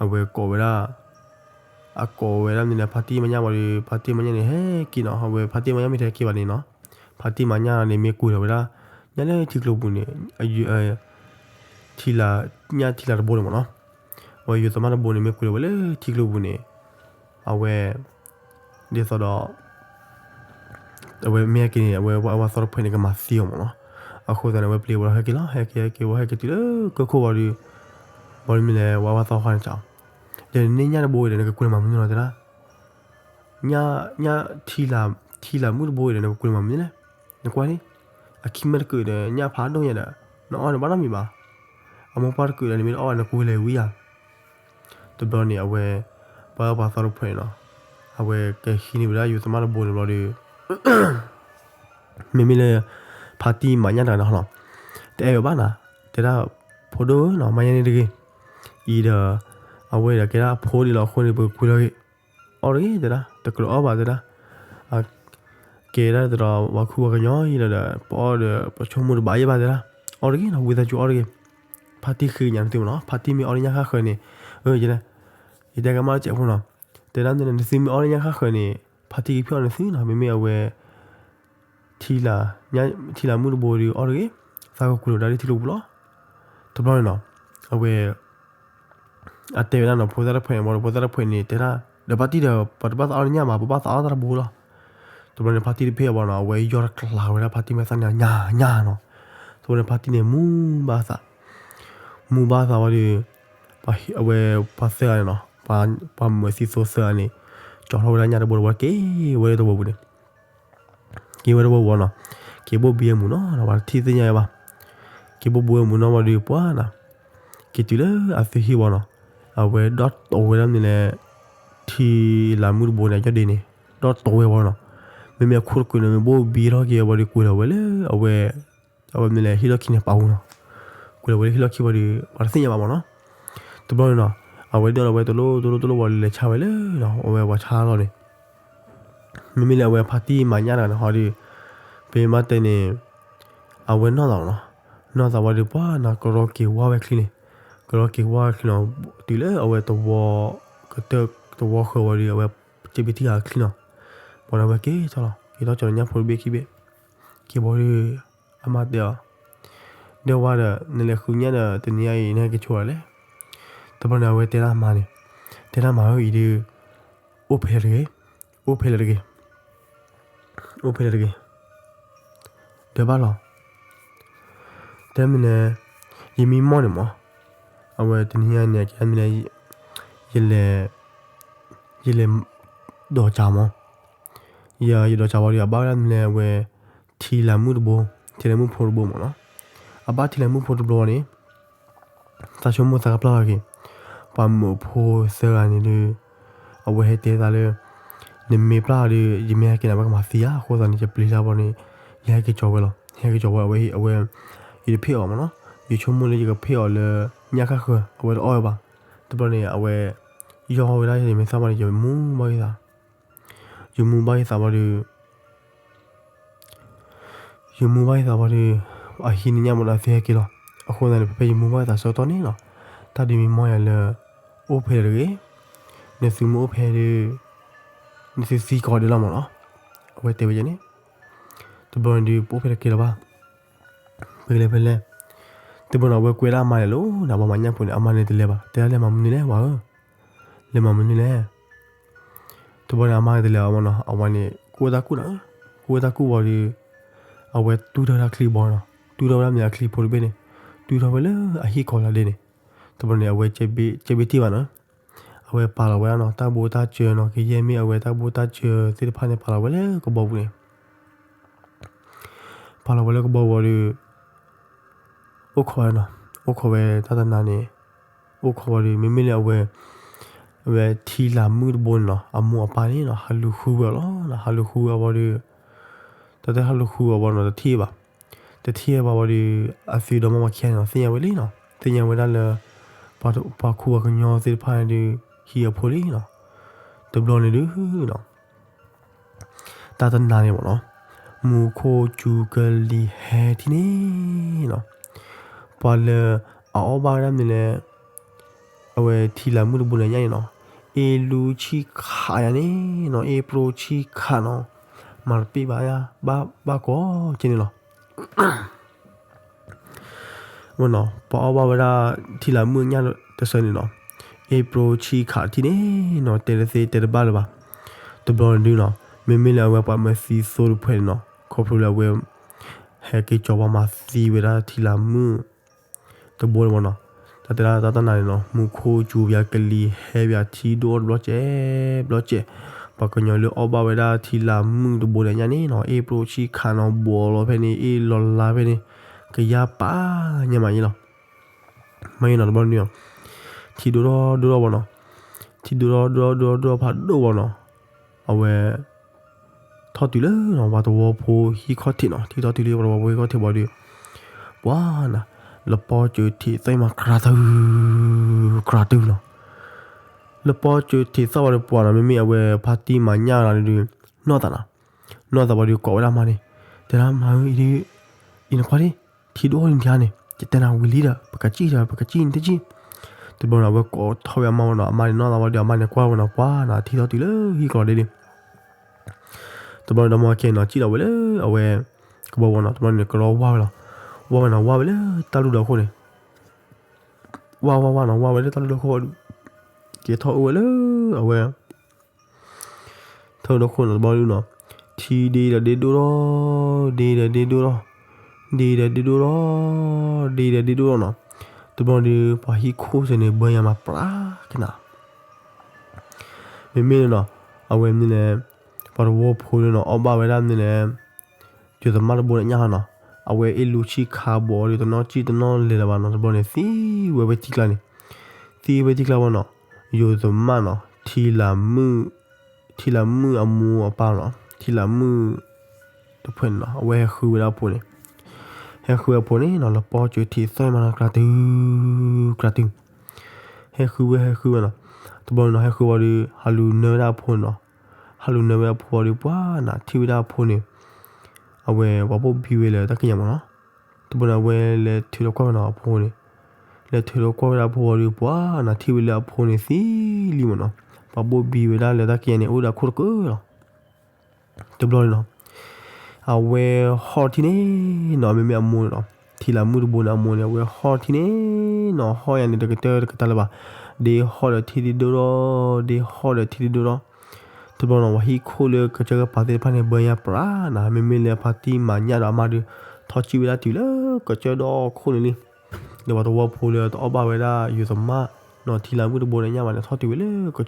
အဝဲကိးဝဲဒၣ် အကိးဝဲဒၣ်မနုၤလဲၣ် ဖါတံၢ်မၤညၣ်ဝံၤဒီး ဖါတံၢ်မၤညၣ်န့ၣ် ဟဲက့ၤနီၤ, အဝဲဖါတံၢ်မၤညၣ်မ့ၢ်တဟဲက့ၤဘၣ်န့ၣ်နီၤ, ဖါတံၢ်မၤညၣ်န့ၣ်မ့ၢ်ကွံာ်လီၤဝဲဒၣ်, ညၣ်လၢထံကျိပူၤန့ၣ်, ထံလာ်, ညၣ်ထံလာ်တဘိန့ၣ်မ့ၢ်နီၤ, အဝဲယိၤသမၣ်တဘိန့ၣ်မ့ၢ်ကွံာ်လီၤဝဲလၢထံကျိပူၤန့ၣ်, အဝဲ, ဒ်သိးဒီး အဝဲမ့ၢ်ဟဲက့ၤန့ၣ် အဝဲပှၤအၢပှၤသီတဖုန့ၣ် ကမၤသံအီၤမ့ၢ်နီၤ, အဃိသတးန့ၣ် အဝဲပျံၤဝဲဒီးဟဲက့ၤလီၤ, ဟဲက့ၤဟဲက့ၤဝဲဟဲက့ၤတုၤလၢကၢၢ်ခိၣ်ဝံၤဒီး, ဘၣ်မနုၤလဲၣ် ပှၤအၢပှၤသီတဖုန့ၣ်, ဒီးနန့ၢ်ညၣ်တဘိအံၤဒီး နကကွံာ်မၤမနုၤလီၤတဲဒၣ်, ညၣ်, ထံလာ်မုၣ်တဘိအံၤဒီး နကကွံာ်မၤမနုၤလဲၣ်, နကွၢ်န့ၣ်, အခံမ့ၢ်တကုာ်ဒီး ညၣ်ဖးဒိၣ်ညါဒီး, နအီၣ်န့ၣ်ဘၣ်နီတမံၤဘၣ်, အမိၢ်ပှၢ်တကုာ်ဒီး နမ့ၢ်တအီၣ်ဘၣ် နကွံာ်လဲၤဝံၤဧါ တဘျီန့ၣ် အဝဲ, ပှၤအၢပှၤသီတဖုန့ၣ်နီၤ, အဝဲကဟံးန့ၢ်ဝဲဒၣ်ယိၤသမၣ်တဘိန့ၣ်ဘျီဒီး, မ့မ့ၢ်လၢ ဖါတံၢ်မၤညၣ်တဂၤန့ၣ်ဟီနီၤ, တအဲၣ်ဝဲဘၣ်နၤ, တဲဒၣ်, ဖိဒိၣ်ဧၢနီၤ မၤညၣ်န့ၣ်တဂ့ၤ, အံၤဒီး, အဝဲဒီးကဲဒၣ်အဖိဒံးလီၤအဃိန့ၣ် ပကကွံာ်လီၤဂ့ၤ, အီၣ်တဂ့ၤတဲဒၣ် တကြၢးအီၣ်ဘၣ်တဲဒၣ် ကဲဒၣ်တဒီး ပှၤခူပှၤကညီအံၤလီၤဒီး ပအီၣ်ဒီး ပဆိကမိၣ်တဘၣ်ယဲၢ်ဘၣ်တဲဒၣ်, အီၣ်တဂ့ၤနီၤ ဝံသးစူၤအီၣ်တဂ့ၤ, ဖါတံၢ်ဃ့ကညးနသုမ့ၢ်နီၤ, ဖါတံၢ်မ့ၢ်အီၣ်လၢညၣ်ဃၣ်ဃၢၤန့ၣ်, ယတဲကမၣ်တစဲးဖိနီၤ, တဲဒၣ်န့ၣ် နသုမ့ၢ်အီၣ်လၢညၣ်ဃၣ်ဃၢၤန့ၣ် ဖါတံၢ်ကဖံးအီၣ်နသုနီၤ, မ့မ့ၢ်အဝဲ ထံလာ်မုၣ်တဘိဒီးအီၣ်တဂ့ၤ, သးကကွံာ်လီၤဒၣ်လၢထံကျိပူၤလီၤ. တဘျီန့ၣ်နီၤ, အဝဲ အတဲဝဲဒၣ်နီၤ ဖိသၣ်တဖုန့ၣ် ဘၣ်ဒီးဖိသၣ်တဖုန့ၣ် တဲဒၣ် ဒီးဖါတံၢ်ဒီး ပတဘၣ်သးအီၣ်လၢညၣ်ဘၣ် ပဘၣ်သးအီၣ်တၢ်တဘိလီၤ. တဘျီန့ၣ် ဖါတံၢ်တဖ့ၣ်အဘီနီၤ အဝဲယီၢ်တကျါဝဲဒၣ်ဖါတံၢ်မဲာ်သၣ်န့ၣ် ညၣ်ညၣ်နီၤ. တဘျီန့ၣ် ဖါတံၢ်န့ၣ် မူဘၣ်သး, မူဘၣ်သးဝံၤဒီး အဝဲပှၤသၢဂၤန့ၣ်နီၤ, ပှၤမုာ်သံသိသၢဂၤန့ၣ် ကၠီထီၣ်ဝဲဒၣ်ညၣ်တဘိဒီးဝဲက့ၤဝဲလၢတဝီပူၤန့ၣ် က့ၤဝဲတဝီပူၤနီၤ, က့ၤဘိၣ်ဘံအမူးနီၤ, ပှၤတထံၣ်သ့ၣ်ညါဝဲဘၣ်. က့ၤဘိၣ်ဘံအမူးနီၤဝံၤဒီးပှၤနီၤ, က့ၤတုၤလၢအသုဟံၣ်ဝံၤနီၤ, အဝဲဒီၣ်တိာ်ဝဲဒၣ်မနုၤလဲၣ်, ထံလာ်မုၣ်တဘိန့ၣ် အယီၢ်ဒ့န့ၣ် ဒီၣ်တိာ်ဝဲဝံၤနီၤ. မ့မ့ၢ်အခိၣ်တကုာ်န့ၣ် မ့ၢ်ဘိၣ်ဘံထီၣ်က့ၤဝံၤဒီးကွံာ်လီၤဝဲလၢအဝဲ အဝဲမနုၤလဲၣ် ဟံၣ်လီၢ်ခံန့ၣ်ပာ်ဝံၤနီၤ. ကွံာ်လီၤဝဲလၢဟံၣ်လီၢ်ခံဝံၤဒီး ပှၤတသ့ၣ်ညါဘၣ်မးနီၤ. တဘျီန့ၣ်နီၤ, အဝဲဒၣ်လီၤဝဲတလိၣ်တလိၣ်တလိၣ်ဝံၤလၢလဲၤဆါဝဲလၢ အဝဲပှၤဆါလီၤန့ၣ် မ့မ့ၢ်လၢအဝဲဖါတံၢ်မၤညၣ်တဂၤန့ၣ်ဟီဒီး ပမ့ၢ်တဲန့ၣ် အဝဲနီၢ်သးနီၤ, နီၢ်သးဝံၤဒီးပှၤနီၤ ကရီက့ၤဝါဝဲချံန့ၣ်, ကရီက့ၤဝါဝဲချံနီၤ, တုၤလၢအဝဲတဝီ, ကတၢၢ်တဝီဃၢၤဝံၤဒီး အဝဲတဘ့ၣ်ထံၣ်ဃာ်ချံနီၤ, ပှၤန့ၣ်ဝဲက့ၤထီၣ်လီၤ, က့ၤထီၣ်ကၠီၤညၣ်ဖိတဘ့ၣ်ခံဘ့ၣ်, က့ၤဘီဒီး အမါတဲအီၤ, ဒီးဝါဒီး နလဲၤဃုညၣ်ဒီး တနံၤညါအံၤ နဟဲက့ၤဆိလဲၣ်. တဘျီန့ၣ် အဝဲတဲဒၣ်မါန့ၣ်, တဲဒၣ်မါဧၢ အံၤဒုး အိၣ်ဖဲလဲၣ်တဂ့ၤ, အိၣ်ဖဲလဲၣ်တဂ့ၤ, အိၣ်ဖဲလဲၣ်တဂ့ၤ, ဒီးဘၣ်လီၤ. တဲမနုၤလဲၣ်, ယမံမီၢ်န့ၣ်မး, အဝဲတနံၤညါန့ၣ် ကဲမနုၤလဲၣ်, ယလဲၤ, ယလဲၤ, ဒိးစးမး, ယ, ယဒိးစးဝံၤဒီး အဘၣ်ဝဲဒၣ်မနုၤလဲၣ် အဝဲ ထံလၢမုၣ်တဘိ, ထံလၢမုၣ်ဖိတဘိမးနီၤ. အဘၣ်ထံလၢမုၣ်ဖိတဘိန့ၣ် သးဆိကမိၣ်သးကပျၢ်လီၤက့ၤ, ပှၤမုာ်ဖိသၢဂၤန့ၣ်ဒီး အဝဲဟဲတဲသးလၢ နမ့ၢ်ပျၢ်ဒီး ယမ့ၢ်ဟဲက့ၤန့ၣ် အဝဲကမၤသံဧါ, အဃိသတးန့ၣ် ယပျံၤတၢ်ဘီန့ၣ်, ယဟဲက့ၤကၠီၤဝဲလီၤ. ယဟဲက့ၤကၠီၤဝဲ အဝဲ အဝဲ ယတဖ့ၣ်အီၤမ့ၢ်နီၤ. ယဆိကမိၣ်လၢယကဖ့ၣ်အီၤလၢ ညၣ်ဃၣ်ဃၢၤ အဝဲတအီၣ်ဝဲဘၣ်. တဘျီန့ၣ် အဝဲ ယီၢ်ဝဲဒၣ်ယမ့ၢ်သၣ်ဘၣ်န့ၣ် ယမူဘၣ်ယသး, ယမူဘၣ်ယသးဘၣ်ဒီး ယမူဘၣ်ယသးဘၣ်ဒီး အဟံးန့ၢ်ညၣ်မ့ၢ်ဒီး အသုဟဲက့ၤလီၤ. အဃိသတးန့ၣ် ဖဲဖဲယမူဘၣ်ယသးဆၢကတီၢ်န့ၣ်လီၤ, တၢ်ဒုးမံမီၢ်ယၤလၢ အိၣ်ဖဲလဲၣ်တဂ့ၤ, နသုမ့ၢ်အိၣ်ဖဲဒီး နသုသံကီးဒဲးလီၤမ့ၢ်နီၤ. အဝဲတဲဝဲဒ်န့ၣ်. တဘျီန့ၣ်ဒုး ပအိၣ်ဖဲတကဲလၢၤဘၣ်. ပကလဲၤဖဲလဲၣ်. တဘျီန့ၣ် အဝဲကွဲဒၣ်အမါလဲၣ်လီၤ, နဘၣ်မၤညၣ်ဖိန့ၣ် အမါန့ၣ်တလဲၤဘၣ်, တဲဒၣ်လဲၤမၤမနုၤလဲၣ် ပှၤဧၢ, လဲၤမၤမနုၤလဲၣ်. တဘျီန့ၣ် အမါန့ၣ်တလဲၤဘၣ်မ့ၢ်နီၤ, အဝဲန့ၣ် ကူၣ်ဝဲတၢ်ကူၣ်နီၤ, ကူၣ်ဝဲတၢ်ကူၣ်ဝံၤဒီး အဝဲတူၢ်ထီၣ်ဝဲဒၣ်ချံဘီနီၤ, တူၢ်ထီၣ်ဝဲဒၣ်မ့ၢ်အချံဖိတဘ့ၣ်န့ၣ်, တူၢ်ထီၣ်ဝဲလၢအဟံၣ်ကီၤလၤဒဲန့ၣ်. တဘျီန့ၣ် အဝဲ ကဲဘ့ၣ်တ့ၢ်ဘၣ်နီၤ, အဝဲပာ်လီၤဝဲဒၣ်နီၤ တၢ်ဘိတၢ်စၢၤနီၤ, ကယဲၢ်မ့ၢ်အဝဲတၢ်ဘိတၢ်စၢၤသ့ၣ်တဖၣ်န့ၣ် ပာ်လီၤဝဲလၢကဘီပူၤန့ၣ် ပာ်လီၤဝဲလၢကဘီပူၤဒီး အိၣ်ခိးဝဲနီၤ, အိၣ်ခိးဝဲတၢ်တနၤန့ၣ်, အိၣ်ခိးဝဲဒီး မ့မ့ၢ်လၢအဝဲ အဝဲထံလာ်မုၣ်တဘိန့ၣ်နီၤ, အမိၢ်အပၢ်န့ၣ်နီၤ ဟးလူၤဃုဝဲအီၤလီၤ, ဟးလူၤဃုဝဲအီၤဘၣ်ဒီး တၢ်တဲဟးလူၤဃုဝဲအီၤဘၣ်နီၤ တထံၣ်ဘၣ်, တထံၣ်ဘၣ်ဘၣ်ဒီး အသုဒီမါဝၤခံဂၤန့ၣ်နီၤ သ့ၣ်ညါဝဲလံနီၤ, သ့ၣ်ညါဝဲဒၣ်လၢ ပှၤခူပှၤကညီသ့ၣ်တဖၣ်န့ၣ်ဒီး ဟံးအဖိလံနီၤ. တဘျီန့ၣ်ဒုးနီၤ တၢ်တနၤန့ၣ်မ့ၢ်နီၤ, မူခိၣ်စူၤကလံၤဟဲထံၣ်န့ၣ်နီၤ, ပှၤလၢအအီၣ်ဘၣ်ဝဲဒၣ်မနုၤလဲၣ်, အဝဲထံလာ်မုၣ်တဘိန့ၣ်ညၣ်န့ၣ်နီၤ, အ့လူဆံၣ်ခးယၤန့ၣ်နီၤ, အ့ပရိဆံၣ်ခးနီၤ, မၤတပ့ၢ်ဘၣ်ယၤ ဘၣ်ဘၣ်ကိးကဲန့ၣ်လီၤ. ဝဲနီၤ ပှၤအီၣ်ဘၣ်ဝဲဒၣ်ထံလာ်မုၣ်ညၣ်တဆၢန့ၣ်နီၤ, အ့ပရိဆံၣ်ခးထံၣ်န့ၣ်နီၤ, တဲတသ့တဲတဘၣ်လၢၤဘၣ်. တဘျီန့ၣ်ဒုးနီၤ မ့မ့ၢ်လၢအဝဲပှၤမၢသံသိတဖုန့ၣ်နီၤ, ခီဖျိလၢအဝဲ ဟဲက့ၤကၠီၤပှၤမၤသံဝဲဒၣ်ထံလာ်မုၣ်တဘိန့ၣ်မ့ၢ်နီၤ, တၢ်တဲဒၣ်တၢ်တနၤန့ၣ်နီၤ မူခိၣ်စူၤပယၤကလံၤဟဲပယၤထံဒိၣ်တဘျီကဲး, ဘျီကဲး, ပှၤကညီလၢအီၣ်ဘၣ်ဝဲဒၣ်ထံလာ်မုၣ်တဘိန့ၣ်ညၣ်န့ၣ်နီၤ, အ့ပရိဆံၣ်ခးနီၤ ဘှီးလီၤဖဲန့ၣ် အ့လီၤလါဖဲန့ၣ် ကယၢ်ပာ်ညါမးယဲလီၤ. မ့ၢ်နီၤ တဘျီန့ၣ်နီၤ ထံဒိၣ်ထီၣ်ဒိၣ်ထီၣ်ဘၣ်နီၤ, ထံဒိၣ်ထီၣ်ဒိၣ်ထီၣ်ဒိၣ်ထီၣ်ဒိၣ်ထီၣ်ဖးဒိၣ်ဘၣ်နီၤ, အဝဲ ထီၣ်တုၤလၢနီၤ ပှၤသဝီဖိဟံၣ်ခီၣ်ထံးနီၤ, ထံထီၣ်တုၤလၢပှၤသဝီဖိဟံၣ်ခီၣ်ထံးဘၣ်ဒီး ပှၤနီၤ လပီစၢၤထံးသီၣ်မး ကြၤတုၤ ကြၤတုၤနီၤ, လပီစၢၤထံးသီၣ်ဘၣ်ဒီး ပှၤနီၤ မ့မ့ၢ်အဝဲဖါတံၢ်မၤညၣ်လီၤဒီး နီၢ်သးနီၤ, နီၢ်သးဘၣ်ဒီး ကိးဝဲဒၣ်မါန့ၣ် တဲဒၣ်မါဧၢ အံၤဒုး အံၤနကွၢ်ဒံး ထံဒိၣ်ထီၣ်ဒံးနထံၣ်ဧါန့ၣ် ယတဲနၤဝံၤလံဒီး ပကစံၣ်ဒီး ပကစံၣ်နတစံၣ်. တဘျီန့ၣ် အဝဲကိးထီၣ်ဝဲအမါဝဲနီၤ, အမါန့ၣ်နီၢ်သးဘၣ်ဒီး အမါန့ၣ်ကွၢ်ဝဲနီၤ ပှၤနီၤ ထံထီၣ်တုၤလၢဟံၣ်ကီၤလၤဒဲန့ၣ် တဘျီန့ၣ် ဒီမါဝၤခံဂၤနီၤ စံၣ်လီၤဝဲလၢအဝဲ ကဘီဝဲနီၤ, တဘျီန့ၣ် ကရီဝါဝဲလီၤ, ဝါဝဲနီၤ ဝါဝဲလၢတၢ်လူၢ်ဒီခိၣ်န့ၣ်, ဝါဝါဝါနီၤ ဝါဝဲလၢတၢ်လူၢ်ဒီခိၣ်ဝံၤဒီး ကဲထီၣ်အိၣ်ဝဲလၢအဝဲ ထၢဒီခိၣ်နီၤ တဘျီဒုးနီၤ, ထံဒ့ဒီးဒ့ဒိၣ်ထီၣ်, ဒ့ဒီးဒ့ဒိၣ်ထီၣ်, ဒ့ဒီးဒ့ဒိၣ်ထီၣ်, ဒ့ဒီးဒ့ဒိၣ်ထီၣ်နီၤ, တဘျီဒုး ပှၤဟံၣ်ခိၣ်စ့ၢ်န့ၣ် ဘၢညါမးပြးကနၤ မ့မ့ၢ်လၢနီၤ, အဝဲမနုၤလဲၣ်, ပှၤသဝီဖိလၢနီၤ အီၣ်ဘၣ်ဝဲဒၣ်မနုၤလဲၣ်, ယိၤသမၣ်တဘိန့ၣ်ညၣ်ဟီနီၤ, အဝဲအ့ၣ်လူဆံၣ်ခးဘီဒီး တနီၣ်စံၣ်တနီၣ်လဲၤလၢၤဘၣ်နီၤ, တဘျီန့ၣ် သံဝဲဝဲထံကျါန့ၣ်, သံဝဲထံကျါဝဲနီၤ, ယိၤသမၣ်နီၤ ထံလၤမုၣ်, ထံလၤမုၣ်အမိၢ်အပၢ်နီၤ, ထံလၤမုၣ်တဖုန့ၣ်နီၤ အဝဲဟဲဃုဝဲဒၣ်အဖိန့ၣ်, ဟဲဃုဝဲအဖိန့ၣ်နီၤ လပီစၢၤထံးသီၣ်မးနီၤ ကြၤတုၤ, ကြၤတုၤ ဟဲဃုဝဲ ဟဲဃုဝဲနီၤ, တဘျီန့ၣ်နီၤ ဟဲဃုဝံၤဒီး ဟးလူၤနၢဝဲဒၣ်အဖိန့ၣ်နီၤ, ဟးလူၤနၢဝဲဒၣ်အဖိဝံၤဒီး ပှၤနီၤ ထံၣ်ဝဲဒၣ်အဖိန့ၣ်, အဝဲပှၤဘိၣ်ဘံဝဲလၢတၢ်ကံၢ်ညါမးနီၤ, တဘျီန့ၣ် အဝဲလဲၤထုးထီၣ်ကွၢ်ဝဲနီၤ အဖိန့ၣ်, လဲၤထုးထီၣ်ကွၢ်ဝဲဒၣ်အဖိဝံၤဒီး ပှၤနီၤ ထံၣ်ဝဲလၢအဖိန့ၣ်သံလံမးနီၤ, ပှၤဘိၣ်ဘံဝဲဒၣ်လၢတၢ်ကံၢ်ညါန့ၣ် အိၣ်ဒီးအခိၣ်တကၢၢ်လီၤ. တဘျီန့ၣ်နီၤ အဝဲဟီၣ်ထံၣ်န့ၣ်နီၤ မ့မ့ၢ်အမိၢ်န့ၣ်နီၤ, ထံလၤမုၣ်တဘိန့ၣ်အမိၢ်န့ၣ် အဝဲဟီၣ်ထံၣ်န့ၣ်နီၤ ဟီၣ်ယၤန့ၣ် တကတၢၢ်တကတၢၢ်လၢၤဘၣ်, ဒ့ဟီၣ်ဒီးထံဒ့ဒိၣ်ထီၣ်, ဒ့ဟီၣ်ဒီးထံဒ့ဒိၣ်ထီၣ်, တဘျီန့ၣ် ပှၤဟံၣ်ခိၣ်လၢကစၢၢ်ကပၤသ့ၣ်တဖၣ်န့ၣ် ဘၢညါပြးနီၤ, မ့မ့ၢ်လၢဖါတံၢ်မၤညၣ်ဒီးအမါဒီး ထီၣ်စံၣ်ဝဲဒၣ်တုၤလၢကစၢၢ်ဒီခိၣ်န့ၣ်လံ, ဒီးပှၤသဝီဖိလၢတအီၣ်ဘၣ်ဝဲဒၣ်ယိၤသမၣ်နီၤ ထံလၤမုၣ်တဘိန့ၣ်ညၣ်ဘၣ်န့ၣ် ထီၣ်တုၤဝဲလၢကစၢၢ်ဒီ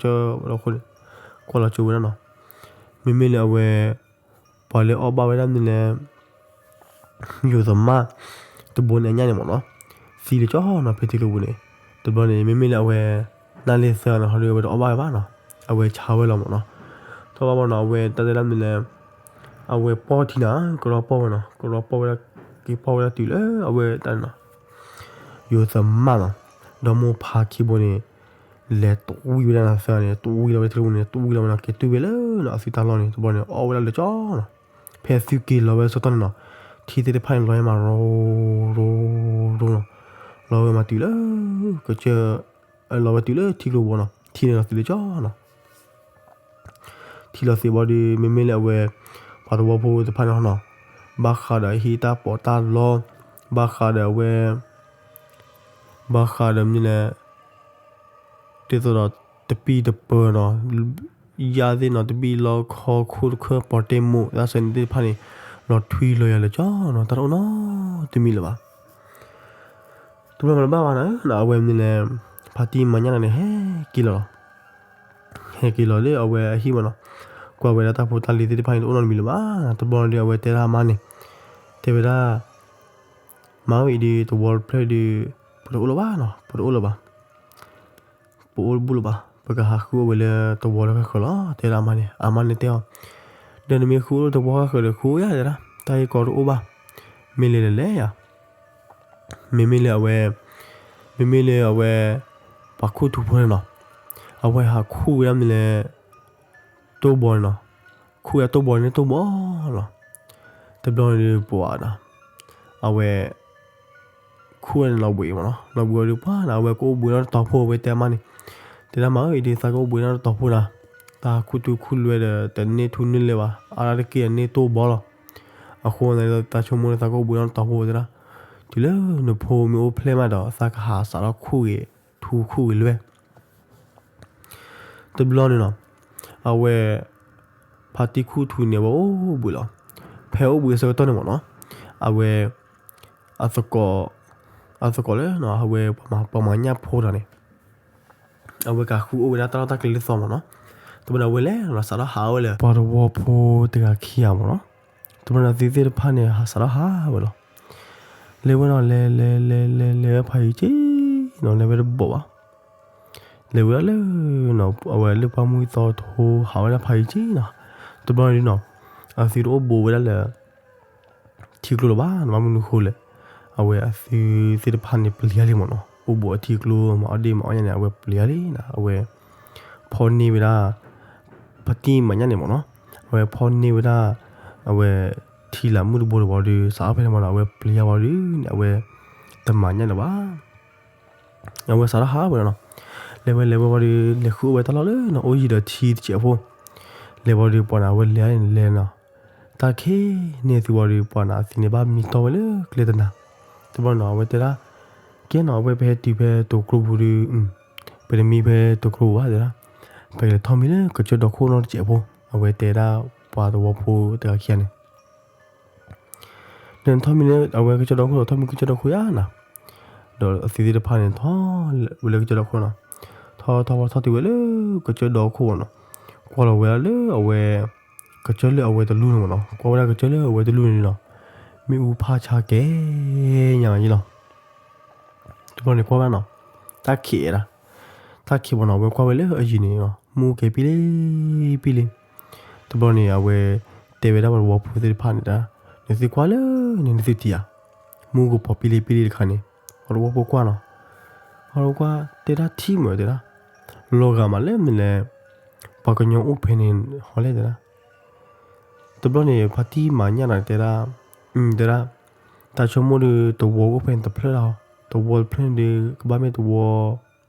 ခိၣ်န့ၣ်, ကွၢ်လီၤကၠိဝဲဒၣ်နီၤ, မ့မ့ၢ်လၢအဝဲ ပှၤလၢအီၣ်ဘၣ်ဝဲဒၣ်မနုၤလဲၣ် ယိၤသမၣ်တဘိန့ၣ်အညၣ်န့ၣ်မးနီၤ, သံလၢကၠီနီၤ ဖဲထံကျိပူၤန့ၣ်, တဘျီန့ၣ် မ့မ့ၢ်လၢအဝဲ နၢ်လ့ၣ်သၢနီၤ ဟီဒီးအဝဲတအီၣ်ဘၣ်ဝဲဘၣ်နီၤ, အဝဲဆါဝဲလီၤမးနီၤ, ထီၣ်ဘၣ်မးနီၤ အဝဲတၢ်တဲဒၣ်မနုၤလဲၣ်, အဝဲပီၢ်ထံနီၤ ကရီပီၢ်ဝဲနီၤ ကရီပီၢ်ဝဲဒၣ် က့ၤပီၢ်ဝဲဒၣ်တုၤလၢအဝဲတၢ်န့ၣ်နီၤ ယိၤသမၣ်နီၤ ဒီမိၢ်ဖါခံဘိန့ၣ် လဲၤတဝံဝဲဒၣ်နီၤ သၢဂၤန့ၣ် တဝံလီၤဝဲထံကျိပူၤန့ၣ် တဝံလီၤဝဲနီၤ က့ၤတုၤဝဲလၢနီၤ အသုတၢ်လီၢ်န့ၣ် တဘျီန့ၣ် အီၣ်ဝဲဒၣ်လၢကၠီနီၤ ဖဲသုက့ၤလီၤဝဲဆၢကတီၢ်န့ၣ်နီၤ ထံသ့ၣ်တဖၣ်န့ၣ် လီၤဝဲမး ရိ ရိ ရိနီၤ လီၤဝဲမးတုၤလၢ ကစၢၢ် လီၤဝဲတုၤလၢထံကျိဘီနီၤ ထံန့ၣ်လီၤသံးလၢကၠီနီၤ ထံလီၤသံးဘီဒီး မ့မ့ၢ်လၢအဝဲ ပှၤသဝီဖိသ့ၣ်တဖၣ်န့ၣ်နီၤ ဘၣ်ဃးဒီးဟံးတၢ်ပီးတၢ်လီ ဘၣ်ဃးဒီးအဝဲ ဘၣ်ဃးဒီးမနုၤလဲၣ် ဒ်သိးဒီးတပံၢ်တပၢၤနီၤ ယါသ့ၣ်နီၤ တဘံၣ်လီခီခိၣ်တခၢၣ်ပီးတ့ၢ်မိၣ် တၢ်ဆၢန့ၣ်သ့ၣ်တဖၣ်န့ၣ် လီၤထွံလီၤယၤလၢကၠီနီၤ တၢ်တအိၣ်နီတမံၤလၢၤဘၣ် တဘျီမၤတဘၣ်ဘၣ်နီၤ အဝဲမနုၤလဲၣ် ဖါတံၢ်မၤညၣ်တဂၤန့ၣ် ဟဲက့ၤလီၤလီၤ ဟဲက့ၤလီၤလၢအဝဲအဟံၣ်မးနီၤ ကွၢ်ဝဲဒၣ်တၢ်ဖိတၢ်လံၤသ့ၣ်တဖၣ်န့ၣ် တအိၣ်နီတမံၤလၢၤဘၣ် တဘျီဒီး အဝဲတဲဒၣ်အမါန့ၣ် တဲဝဲဒၣ် မါဧၢ အံၤဒီး သဝီတဖျၢၣ်ဒီး ပတအိၣ်လၢၤဘၣ်နီၤ ပတအိၣ်လၢၤဘၣ် ပအိၣ်တဘူၣ်လၢၤဘၣ် ပကဟးဃုအိၣ်ဝဲလၢသဝီတဖျၢၣ်ဃၢၤလီၤ တဲဒၣ်အမါန့ၣ် အမါန့ၣ်တဲအီၤ ဒီးနမ့ၢ်ဃုအိၣ်လၢသဝီဃၢၤဒီး ဃုအိၣ်ယၤတဲဒၣ် တၢ်ဂ့ၢ်ကီတအိၣ်ဘၣ် မ့ၢ်လဲၤလဲၤလဲၤယၤ မ့မ့ၢ်လၢအဝဲ မ့မ့ၢ်လၢအဝဲ ပှၤခူၣ်ထူဖိန့ၣ်နီၤ အဝဲဟးခူၣ်ဝဲဒၣ်မနုၤလဲၣ် တိၢ်ဘီန့ၣ်နီၤ ခူၣ်ဝဲဒၣ်တိၢ်ဘီန့ၣ်တိၢ်ဘီလီၤ တဘျီန့ၣ်ဒီးပှၤနီၤ အဝဲ ခူၣ်ဝဲန့ၣ်လီၤဘှံးမးနီၤ လီၤဘှံးဝဲဒီးပှၤနီၤ အဝဲကအိၣ်ဘှံးနီတတီၤဖိ အဝဲတဲအမါန့ၣ် တဲဒၣ်မါဧၢ အံၤဒီးသးကအိၣ်ဘှံးနီတတီၤဖိနီၤ တၢ်ခူၣ်ထူခူၣ်လွဲဒီး တန့ၢ်ထူန့ၢ်လွဲဘၣ် အါဒၣ်တက့ၢ်အန့ၢ်တိၢ်ဘီလီၤ အဃိန့ၣ်ဒီး သးဆိကမိၣ်လၢသးကအိၣ်ဘှံးနီတတီၤဖိတဲဒၣ် တုၤလၢနဖိမ့ၢ်အိၣ်ဖျဲၣ်မးဒီး သးကဟးစးထီၣ်ခူၣ်ဂ့ၤ ထူခူၣ်ဂ့ၤလွဲ တဘျီန့ၣ်နီၤ အဝဲ ဖါတံၢ်ခူၣ်ထူန့ၣ် အဝဲအိၣ်ဘှံးလီၤ ဖဲအိၣ်ဘှံးအဆၢကတီၢ်န့ၣ်မးနီၤ အဝဲ အသကိး အသကိးလၢ အဝဲပှၤမၤညၣ်ဖိတဂၤန့ၣ် အဝဲကဃုအိၣ်ဝဲဒၣ်တၢ်လီၢ်တၢ်ကျဲလၢသီမးနီၤ တဘျီန့ၣ် အဝဲလဲၤနီၤ စးထီၣ်ဟးအိၣ်ဝဲလၢ ပှၤသဝီဖိတဂၤခံဂၤမးနီၤ တဘျီန့ၣ် အသုသ့ၣ်တဖၣ်န့ၣ် ဟးစးထီၣ်ဟးဝဲလီၤ လဲၤဝဲနီၤ လဲၤလဲၤလဲၤလဲၤလဲၤဝဲဖးယံၤက့နီၤ လဲၤဝဲတဘီၣ်ဘၣ် လဲၤဝဲဒၣ်လၢ အဝဲလၢပှၢ်မုၢ်သီထိ ဟးဝဲဒၣ်ဖးယံၤက့နီၤ တဘျီန့ၣ်နီၤ အသုတအိၣ်ဘူးဝဲဒၣ်လၢ ထံကျိလၢၤဘၣ် နဘၣ်မနုၤဃိလဲၣ် အဝဲအသုသ့ၣ်တဖၣ်န့ၣ်ပျံၤယါလံမးနီၤ အိၣ်ဘူးအထံကျိမၤအီၣ်ဒ့ၣ်မၤအီၣ်ညါန့ၣ် အဝဲပျံၤယါလံနီၤ အဝဲ ဖီၣ်န့ၢ်ဝဲဒၣ် ဖါတံၢ်မၤညၣ်န့ၣ်မးနီၤ အဝဲဖီၣ်န့ၢ်ဝဲဒၣ် အဝဲ ထံလၢမုၢ်တဘိတဘီဒီး စးထီၣ်ဖဲန့ၣ်မးနီၤ အဝဲပျံၤယါဝံၤဒီးန့ၣ် အဝဲ တမၤညၣ်လၢၤဘၣ် အဝဲစးထီၣ်ဟးဝဲလီၤနီၤ လဲၤဝဲလဲၤဝဲဝံၤဒီး လဲၤဃုအိၣ်ဝဲတၢ်လီၢ်လၢနီၤ အိၣ်ယံၤဒီးထံတစဲးဖိ လဲၤဝံၤဒီးပှၤန့ၣ် အဝဲလဲၤန့ၣ်လဲၤနီၤ တၢ်ခံးန့ၢ်သုဝံၤဒီး ပှၤန့ၣ် အသံန့ၣ်ဘၣ်မံတီၢ်ဝဲလၢကျဲတနၤ တဘျီနီၤ အဝဲတဲဒၣ် ကဲနီၤ အဝဲပဟဲတုၤဖဲတိၤကျိပူၤဒီး ပတမံဖဲတိၤကျိပူၤဘၣ်တဲဒၣ် ပကလဲၤထီၣ်မံလၢကစၢၢ်ဒီခိၣ်နီတစဲးဖိ အဝဲတဲဒၣ်ပှၤသဝီဖိတဂၤခံဂၤန့ၣ် ဒီးထီၣ်မံလၢအဝဲကစၢၢ်ဒီခိၣ်ဒီး ထီၣ်မံကစၢၢ်ဒီခိၣ်ဒီးထီၣ်မံကစၢၢ်ဒီခိၣ်ယါနီၤ ဒီးအသုသ့ၣ်တဖၣ်န့ၣ် ထီၣ်ဝဲလၢကစၢၢ်ဒီခိၣ်နီၤ ထီၣ်ထီၣ်ဝဲထီၣ်တုၤဝဲလၢကစၢၢ်ဒီခိၣ်မးနီၤ ကွၢ်လီၤဝဲဒၣ်လၢအဝဲ ကစၢၢ်လၢအဝဲတလူၢ်န့ၣ်မးနီၤ ကွၢ်ဝဲဒၣ်ကစၢၢ်လၢအဝဲတလူၢ်န့ၣ်လီၤ မ့ၣ်အူဖးဆါကဲညါလီၤ တဘျီန့ၣ်ကွၢ်ဝဲဒၣ်နီၤ တၢ်ခံးဝဲဒၣ် တၢ်ခံးမးနီၤ အဝဲကွၢ်ဝဲလၢအယံၤန့ၣ်နီၤ မ့ၣ်အူကဲပံလံ ပံလံ တဘျီန့ၣ် အဝဲတဲဝဲဒၣ်ပှၤသဝီဖိသ့ၣ်တဖၣ်န့ၣ်ဒၣ် နသုကွၢ်လၢန့ၣ် နသုထံၣ်ဧါ မ့ၣ်အူကပီၤပံလံပံလံတခါန့ၣ် ပှၤသဝီဖိကွၢ်နီၤ ပှၤသဝီဖိကွၢ်တဲဒၣ်ထံၣ်မးတဲဒၣ် လီၤဂာ်မးလၢမနုၤလဲၣ် ပှၤကညီအိၣ်ဖဲန့ၣ်ဟီလဲၣ်တဲဒၣ် တဘျီန့ၣ် ဖါတံၢ်မၤညၣ်ဒီးတဲဒၣ် တဲဒၣ် တၢ်ဆိကမိၣ်ဒီး သဝီအိၣ်ဖဲန့ၣ်တဖျၢၣ်လီၤ သဝီတဖျၢၣ်န့ၣ်ဒီး ကဘၣ်မ့ၢ်သဝီ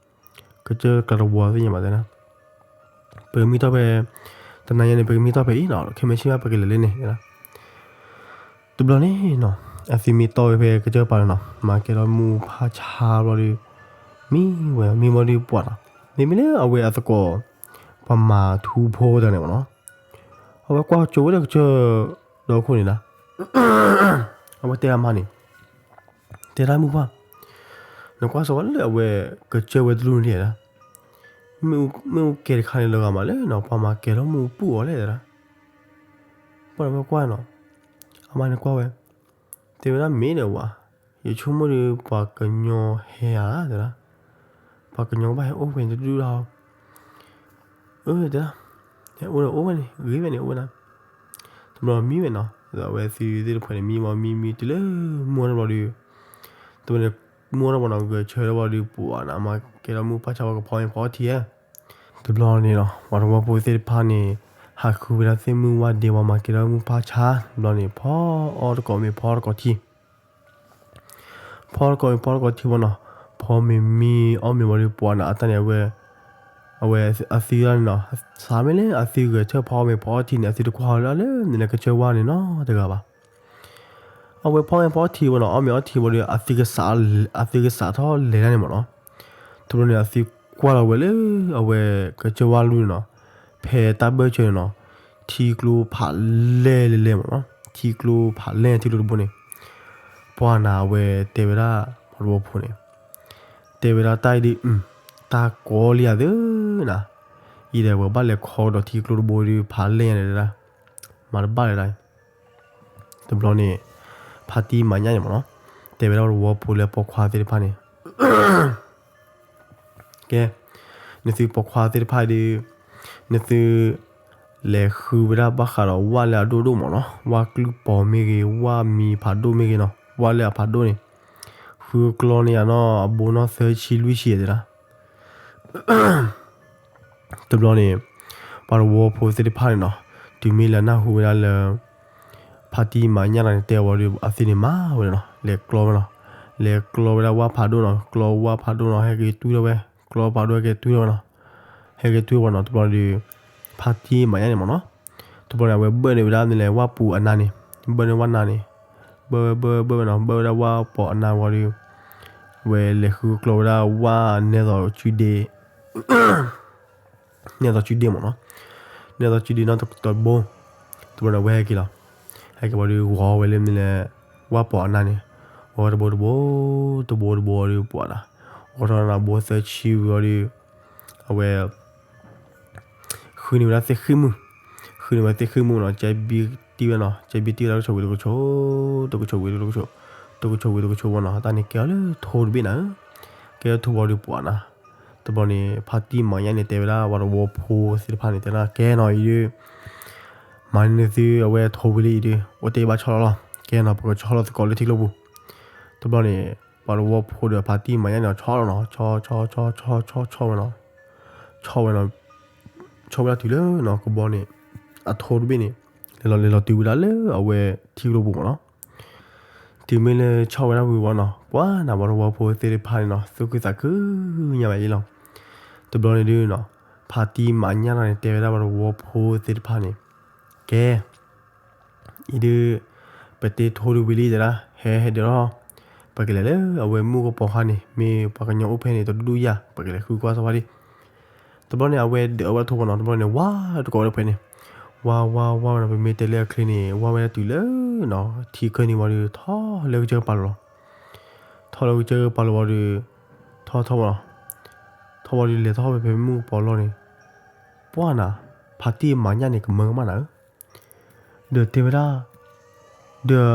ကစၢၢ်ကျါသဝီသ့ၣ်ညါဘၣ်တဲဒၣ် ပကမံတီၢ်ဖဲ တနၤညါန့ၣ် ပကမံတီၢ်ဖဲအံၤနီၤ ခဲမုၢ်ဆ့ၣ်မး ပကလဲၤလၢန့ၣ်တဲဒၣ် တဘျီန့ၣ်နီၤ အသုမံတီၢ်ဝဲဖဲကစၢၢ်ပၤလီၤနီၤ မၤကဲထီၣ်မ့ၣ်အူဖးဆါဘျီဒီး မံဝဲ မံဘျီဒီးပှၤနီၤ မ့မ့ၢ်လၢအဝဲအသကိး ပှၤမၤထူဖိတဂၤန့ၣ်မးနီၤ အဝဲကွၢ်ကၠိဝဲလၢကစၢၢ်ဒီခိၣ်န့ၣ်ဒၣ် အဝဲတဲအမါန့ၣ် တဲဒၣ်မုၢ်ပှၢ် နကွၢ်စ့ၢ်ကီးလၢအဝဲကစၢၢ်ဝဲတလူၢ်န့ၣ်ဒၣ် မ့ၣ်အူကဲတခါန့ၣ်လီၤဂာ်မးလၢနီၤ ပှၤမၤကဲထီၣ်မ့ၣ်အူပူၣ်အီၤလဲၣ်တဲဒၣ် ပှၤဝဲကွၢ်နီၤ အမါန့ၣ်ကွၢ်ဝဲ တဲဝဲဒၣ်မ့ၢ်ဒီးဝဲ ယဆိကမိၣ်ဒီးပှၤကညီဟဲဧါတဲဒၣ် ပှၤကညီကဘၣ်ဟဲအိၣ်ဖဲန့ၣ်တဒူၣ်ဒၣ် အၢ တဲဒၣ် ဟဲအိၣ်ဒီးအိၣ်ဝဲန့ၣ် ဂ့ၤဝဲန့ၣ်အိၣ်ဝဲဒၣ် ဘျီမံဝဲနီၤ, အဝဲသုသ့ၣ်တဖၣ်န့ၣ် မံဘီမံမံတုၤလၢ မုၢ်ထီၣ်ဘျီဒီး တဝဲန့ၣ် မုၢ်ထီၣ်ဘျီနီၤ ဂဲၤဆၢထၢၣ်ဘျီဒီး ပှၤနၤမၤကဲထီၣ်မုၢ်ဖးဆါ ပှၤကဖီမ့ၤဖီအီထံဧါ. တဘျီန့ၣ်နီၤ ပှၤတဝီဖိသ့ၣ်တဖၣ်န့ၣ် ဟးဃုဝဲဒၣ်သ့ၣ်မုၢ်ဝါဒ့ ပှၤမၤကဲထီၣ်မုၢ်ဖးဆါ တဘျီန့ၣ် ဖီအီတကိးမ့ၤ ဖီအီတကိးထံ ဖီတကိးမ့ၤ ဖီတကိးထံဘီနီၤ, ဖီမ့ၤမံအီၣ်မ့ၤဘီဒီး ပှၤနၤအတၢ်န့ၣ် အဝဲ အဝဲအသုန့ၣ်နီၤ, စးမ့ၢ်လၢအသုဂဲၤဆၢထၢၣ်ဖီမ့ၤဖီအီထံန့ၣ် အသုတကွၢ်လၢလၢန့ၣ်လၢကစၢၢ်ဝါန့ၣ်နီတဂၤဘၣ်. အဝဲဖီမ့ၤဖီအီထံဘီနီၤ, အီၣ်မ့ၤအီထံဘီဒီး အသုကစးထီၣ်လဲၤဒၣ်န့ၣ်မ့ၢ်နီၤ. တဘျီန့ၣ် အသုကွၢ်လီၤဝဲလၢ အဝဲကစၢၢ်ဝါလူၤန့ၣ်နီၤ, ဖဲတၢ်ဘၢၣ်စၢၤန့ၣ်နီၤ, ထံကျိဖးလဲၢ်လဲၢ်လဲၢ်မ့ၢ်နီၤ, ထံကျိဖးလဲၢ်ထံကျိတဘိန့ၣ် ပှၤနၤအဝဲတဲဝဲဒၣ် ပှၤတဝီဖိန့ၣ် တဲဝဲဒၣ်တၢ်အံၤဒ် တၢ်ကီလံယၤသၢနၤ, အံၤဒီးပှၤဘၣ်လဲၤခီကဒီးထံကျိတဘိဒီး ဖးလဲၢ်ညါန့ၣ်ဒၣ်, မၤတဘၣ်လဲၤဒၣ်. တဘျီန့ၣ် ဖါတံၢ်မၤညၣ်န့ၣ်မ့ၢ်နီၤ, တဲဝဲဒၣ်ပှၤတဝီဖိလၢပိာ်ခွါသ့ၣ်တဖၣ်န့ၣ် ကဲ, နသုပိာ်ခွါသ့ၣ်တဖၣ်ဒီး နသု လဲၤဃုဝဲဒၣ်ဘၣ်ဃးဒီးဝၣ်လၢအဒိၣ်ဒိၣ်မ့ၢ်နီၤ, ဝၣ်ကျုၢ်ပီၤမ့ၢ်ဂ့ၤ, ဝၣ်မံဖးဒိၣ်မ့ၢ်ဂ့ၤနီၤ, ဝၣ်လၢအဖးဒိၣ်န့ၣ် ဃုကျီန့ၢ်ယၤနီၤ အဘိနီၢ်သၢဆံလွံၢ်ဆံတဲဒၣ် တဘျီန့ၣ် ပှၤတဝီဖိသ့ၣ်တဖၣ်န့ၣ်နီၤ, တုၤမ့ၢ်လၢနၢ်ဟူဝဲဒၣ်လၢ ဖါတံၢ်မၤညၣ်တၢ်န့ၣ်တဲဝံၤဒီး အသုန့ၣ်မၤဝဲနီၤ, လဲၤကျီဝဲနီၤ, လဲၤကျီဝဲဒၣ်ဝၣ်ဖးဒိၣ်နီၤ, ကျီဝၣ်ဖးဒိၣ်နီၤ ဟဲက့ၤတုၤထီၣ်ဝဲ, ကျီဖးဒိၣ်ဟဲက့ၤတုၤထီၣ်ဝဲနီၤ, ဟဲက့ၤတုၤထီၣ်ဝဲနီၤ, တဘျီဒီး ဖါတံၢ်မၤညၣ်န့ၣ်မ့ၢ်နီၤ, တဘျီန့ၣ် အဝဲဘၢၣ်န့ၢ်ဝဲဒၣ်မ့ၢ်လဲၣ် ဝၣ်ပူၤအနါန့ၣ်, ဘၢၣ်န့ၢ်ဝၣ်နါန့ၣ်, ဘၢၣ်ဝဲဘၢၣ်ဝဲဘၢၣ်ဝဲနီၤ, ဘၢၣ်ဝဲဒၣ်ဝၣ်ပီၤအနါဝံၤဒီး ဝဲလဲၤဃုကျီဝဲဒၣ်ဝၣ်နဲသိးစုဒ့ နဲသိးစုဒ့မ့ၢ်နီၤ, နဲသိးစုဒ့နီတဘိ, တဘျီန့ၣ် အဝဲဟဲက့ၤလီၤ, ဟဲက့ၤဝံၤဒီး ဂီၤဝဲလၢမ့ၢ်လဲၣ် ဝၣ်ပီၤအနါန့ၣ်, ဂီၤတဘိတဘိ, တဘိတဘိဒီးပှၤနၤ, ဂီၤထီၣ်နဘိသၢဆံဝံၤဒီး အဝဲ ဃုန့ၢ်ဝဲဒၣ်သ့ၣ်ဃံၣ်မုၢ်, ဃုန့ၢ်ဝဲသ့ၣ်ဃံၣ်မုၢ်နီၤ, ကဲဘံတံၢ်ဝဲနီၤ, ကဲဘံတံၢ်ဝဲဒၣ်တကဆိးဝံၤတကဆိး, တကဆိးဝံၤတကဆိး, တကဆိးဝံၤတကဆိး, တကဆိးဝံၤတကဆိးဝံၤနီၤ, တၢ်န့ၣ်ကဲအီၤလၢထိတဘ့ၣ်နၤဧၢ, ကဲထိဘီဒီးပှၤနၤ, တဘျီန့ၣ် ဖါတံၢ်မၤညၣ်န့ၣ် တဲဝဲဒၣ်ပှၤတဝီဖိသ့ၣ်တဖၣ်န့ၣ် တဲဒၣ်ကဲနီၤအံၤဒီး မၤန့ၢ်သုအဝဲထိဝံၤလံအံၤဒီး အိၣ်တ့ၢ်ဘၣ်ဆီၣ်လီၤလီၤ, ကဲနီၤ ပကဆီၣ်လီၤသကိးလၢထံကျိပူၤ, တဘျီန့ၣ် ပှၤတဝီဖိဒီးဖါတံၢ်မၤညၣ်န့ၣ် ဆီၣ်လီၤနီၤ, ဆီၣ်ဆီၣ်ဆီၣ်ဆီၣ်ဆီၣ်ဝဲနီၤ, ဆီၣ်ဝဲနီၤ, ဆီၣ်ဝဲဒၣ်တုၤလၢနီၤ ကဘီန့ၣ် အထိတဘ့ၣ်န့ၣ် လဲၤလီၤလဲၤလီၤတုၤဝဲဒၣ်လၢအဝဲထံကျိပူၤမ့ၢ်နီၤ, တုၤမ့ၢ်လၢဆီၣ်ဝဲဒၣ်ဝံၤဝဲနီၤ ပှၤနၤပှၤတဝီဖိသ့ၣ်တဖၣ်န့ၣ်နီၤ သူၣ်ခုသးခုညါဘၣ်အံၤလီၤ, တဘျီန့ၣ်ဒုးနီၤ ဖါတံၢ်မၤညၣ်န့ၣ် တဲဝဲဒၣ်ပှၤတဝီဖိသ့ၣ်တဖၣ်န့ၣ် ကဲ အံၤဒုး ပတ့ထိတဝံၤလံတဲဒၣ် ဟဲဟဲဒုးလီၤ, ပကလဲၤလၢအဝဲမုၢ်ကပီၤခါန့ၣ် မ့ၢ်ပှၤကညီအိၣ်ဖဲန့ၣ် တဒူၣ်ယၤ ပကလဲၤဃုကွၢ်သီဘၣ်ဒံး, တဘျီန့ၣ် အဝဲဒုးအဝဲထိဘီနီၤ တဘျီန့ၣ် ဝါတကိးဝဲဒၣ်ဖဲန့ၣ်, ဝါဝါဝါဝဲနီၤ ပမ့ၢ်တဲလၢအချ့န့ၣ် ဝါဝဲဒၣ်တုၤလၢနီၤ ထံခၢၣ်န့ၣ်ဝံၤဒီး ထီၣ်လၢကစၢၢ်ကပၤလီၤလီၤ, ထီၣ်လၢကစၢၢ်ကပၤလီၤဝံၤဒီး ထီၣ်ထီၣ်ဝဲလီၤ, ထီၣ်ဝံၤဒီးလဲၤထီၣ်ဖဲဖဲမုၢ်ကပီၤလီၢ်န့ၣ်, ပှၤနၤ ဖါတံၢ်မၤညၣ်န့ၣ် ကမၢကမၣ်နၤဧၢ ဒီးတဲဝဲဒၣ်, ဒီး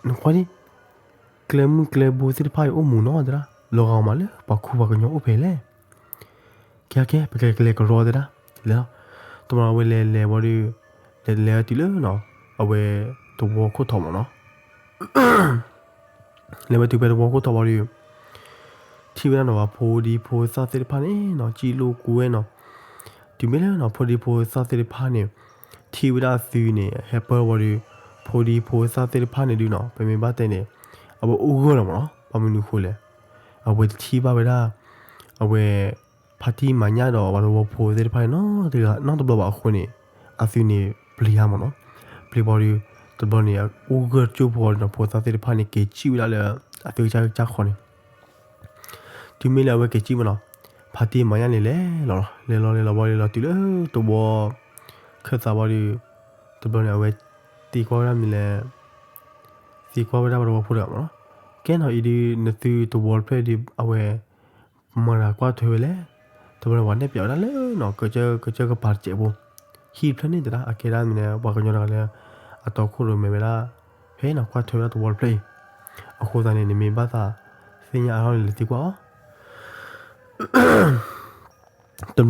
နကွၢ်ဒံး, ကျဲမုၢ်ကျဲဘိသ့ၣ်တဖၣ်အံၤအိၣ်မူနီၤတဲဒၣ် လီၤဂာ်မးလၢပှၤခူပှၤကညီအိၣ်ဖဲလဲၣ်, ကဲကဲ ပကလဲၤကရီတဲဒၣ်, လဲၤလီၤ, တဘျီအဝဲလဲၤလဲၤဝံၤဒီး လဲၤလဲၤတုၤလၢနီၤ အဝဲသဝီခိၣ်ထီးမ့ၢ်နီၤ လဲၤဝဲတုၤဖဲသဝီခိၣ်ထီးဝံၤဒီး ထံၣ်ဝဲဒၣ်နီၤ ပှၤဖိဒံဖိသၣ်သ့ၣ်တဖၣ်န့ၣ်နီၤ စံၣ်လိာ်ကွဲနီၤ, တုၤမ့ၢ်လၢနီၤ ဖိဒံဖိသၣ်သ့ၣ်တဖၣ်န့ၣ် ထံၣ်ဝဲဒၣ်အသုန့ၣ် ဟဲပၢၢ်ဝံၤဒီး ဖိဒံဖိသၣ်သ့ၣ်တဖၣ်န့ၣ်ဒုးနီၤ ပမ့ၢ်ဘၣ်တဲန့ၣ် အဝဲအိၣ်ဂၢၢ်လီၤမ့ၢ်နီၤ ဘၣ်မနုၤဃိလဲၣ်, အဝဲတထံၣ်ဘၣ်ဝဲဒၣ် အဝဲ ဖါတံၢ်မၤညၣ်ဒီးပှၤသဝီဖိသ့ၣ်တဖၣ်န့ၣ်နီၤ နီတဘျီဘၣ်အဃိန့ၣ် အသုန့ၣ်ပျံၤဟါမ့ၢ်နီၤ, ပျံၤဝံၤဒီး တဘျီန့ၣ် အိၣ်ဂၢၢ်ကၠိဖိဒီးနီၤ ဖိသၣ်သ့ၣ်တဖၣ်န့ၣ် က့ၤစံၣ်ဝဲဒၣ်လၢ အသုကစၢ်ကစၢ်ခီန့ၣ် တုၤမ့ၢ်လၢအဝဲက့ၤစံၣ်မ့ၢ်နီၤ, ဖါတံၢ်မၤညၣ်န့ၣ်လဲၤလီၤလီၤ လဲၤလီၤလဲၤလီၤဝံၤဒီးလီၤတုၤလၢသဝီ ခၢၣ်သးဝံၤဒီး တဘျီန့ၣ် အဝဲသံကွၢ်ဝဲဒၣ်မ့ၢ်လဲၣ်, သံကွၢ်ဝဲဒၣ်ပှၤသဝီဖိတဂၤမ့ၢ်နီၤ, ကဲနီၤအံၤဒုး နသုသဝီတဖျၢၣ်ဒုး အဝဲ မၤတၢ်ကွၢ်ထွဲဝဲလဲၣ်, တဘျီန့ၣ်ပှၤနဲၣ်ပျးဝဲဒၣ်လၢနီၤ ကစၢၢ်ကစၢၢ်ကပၤတစဲးဖိ, ဟံၣ်တဖျၢၣ်န့ၣ်တဲဒၣ် အကဲဒၣ်မ့ၢ်လၢ ပှၤကညီတဂၤလၢ အတီခိၣ်ရိၣ်မဲဝဲဒၣ် ဖဲနီၤ ကွၢ်ထွဲဝဲဒၣ်သဝီတဖျၢၣ်အံၤ, အဃိသတးန့ၣ် နမ့ၢ်ဘၣ်သးသ့ၣ်ညါအါထီၣ်န့ၣ် လဲၤသံကွၢ်အီၤ တဘျီ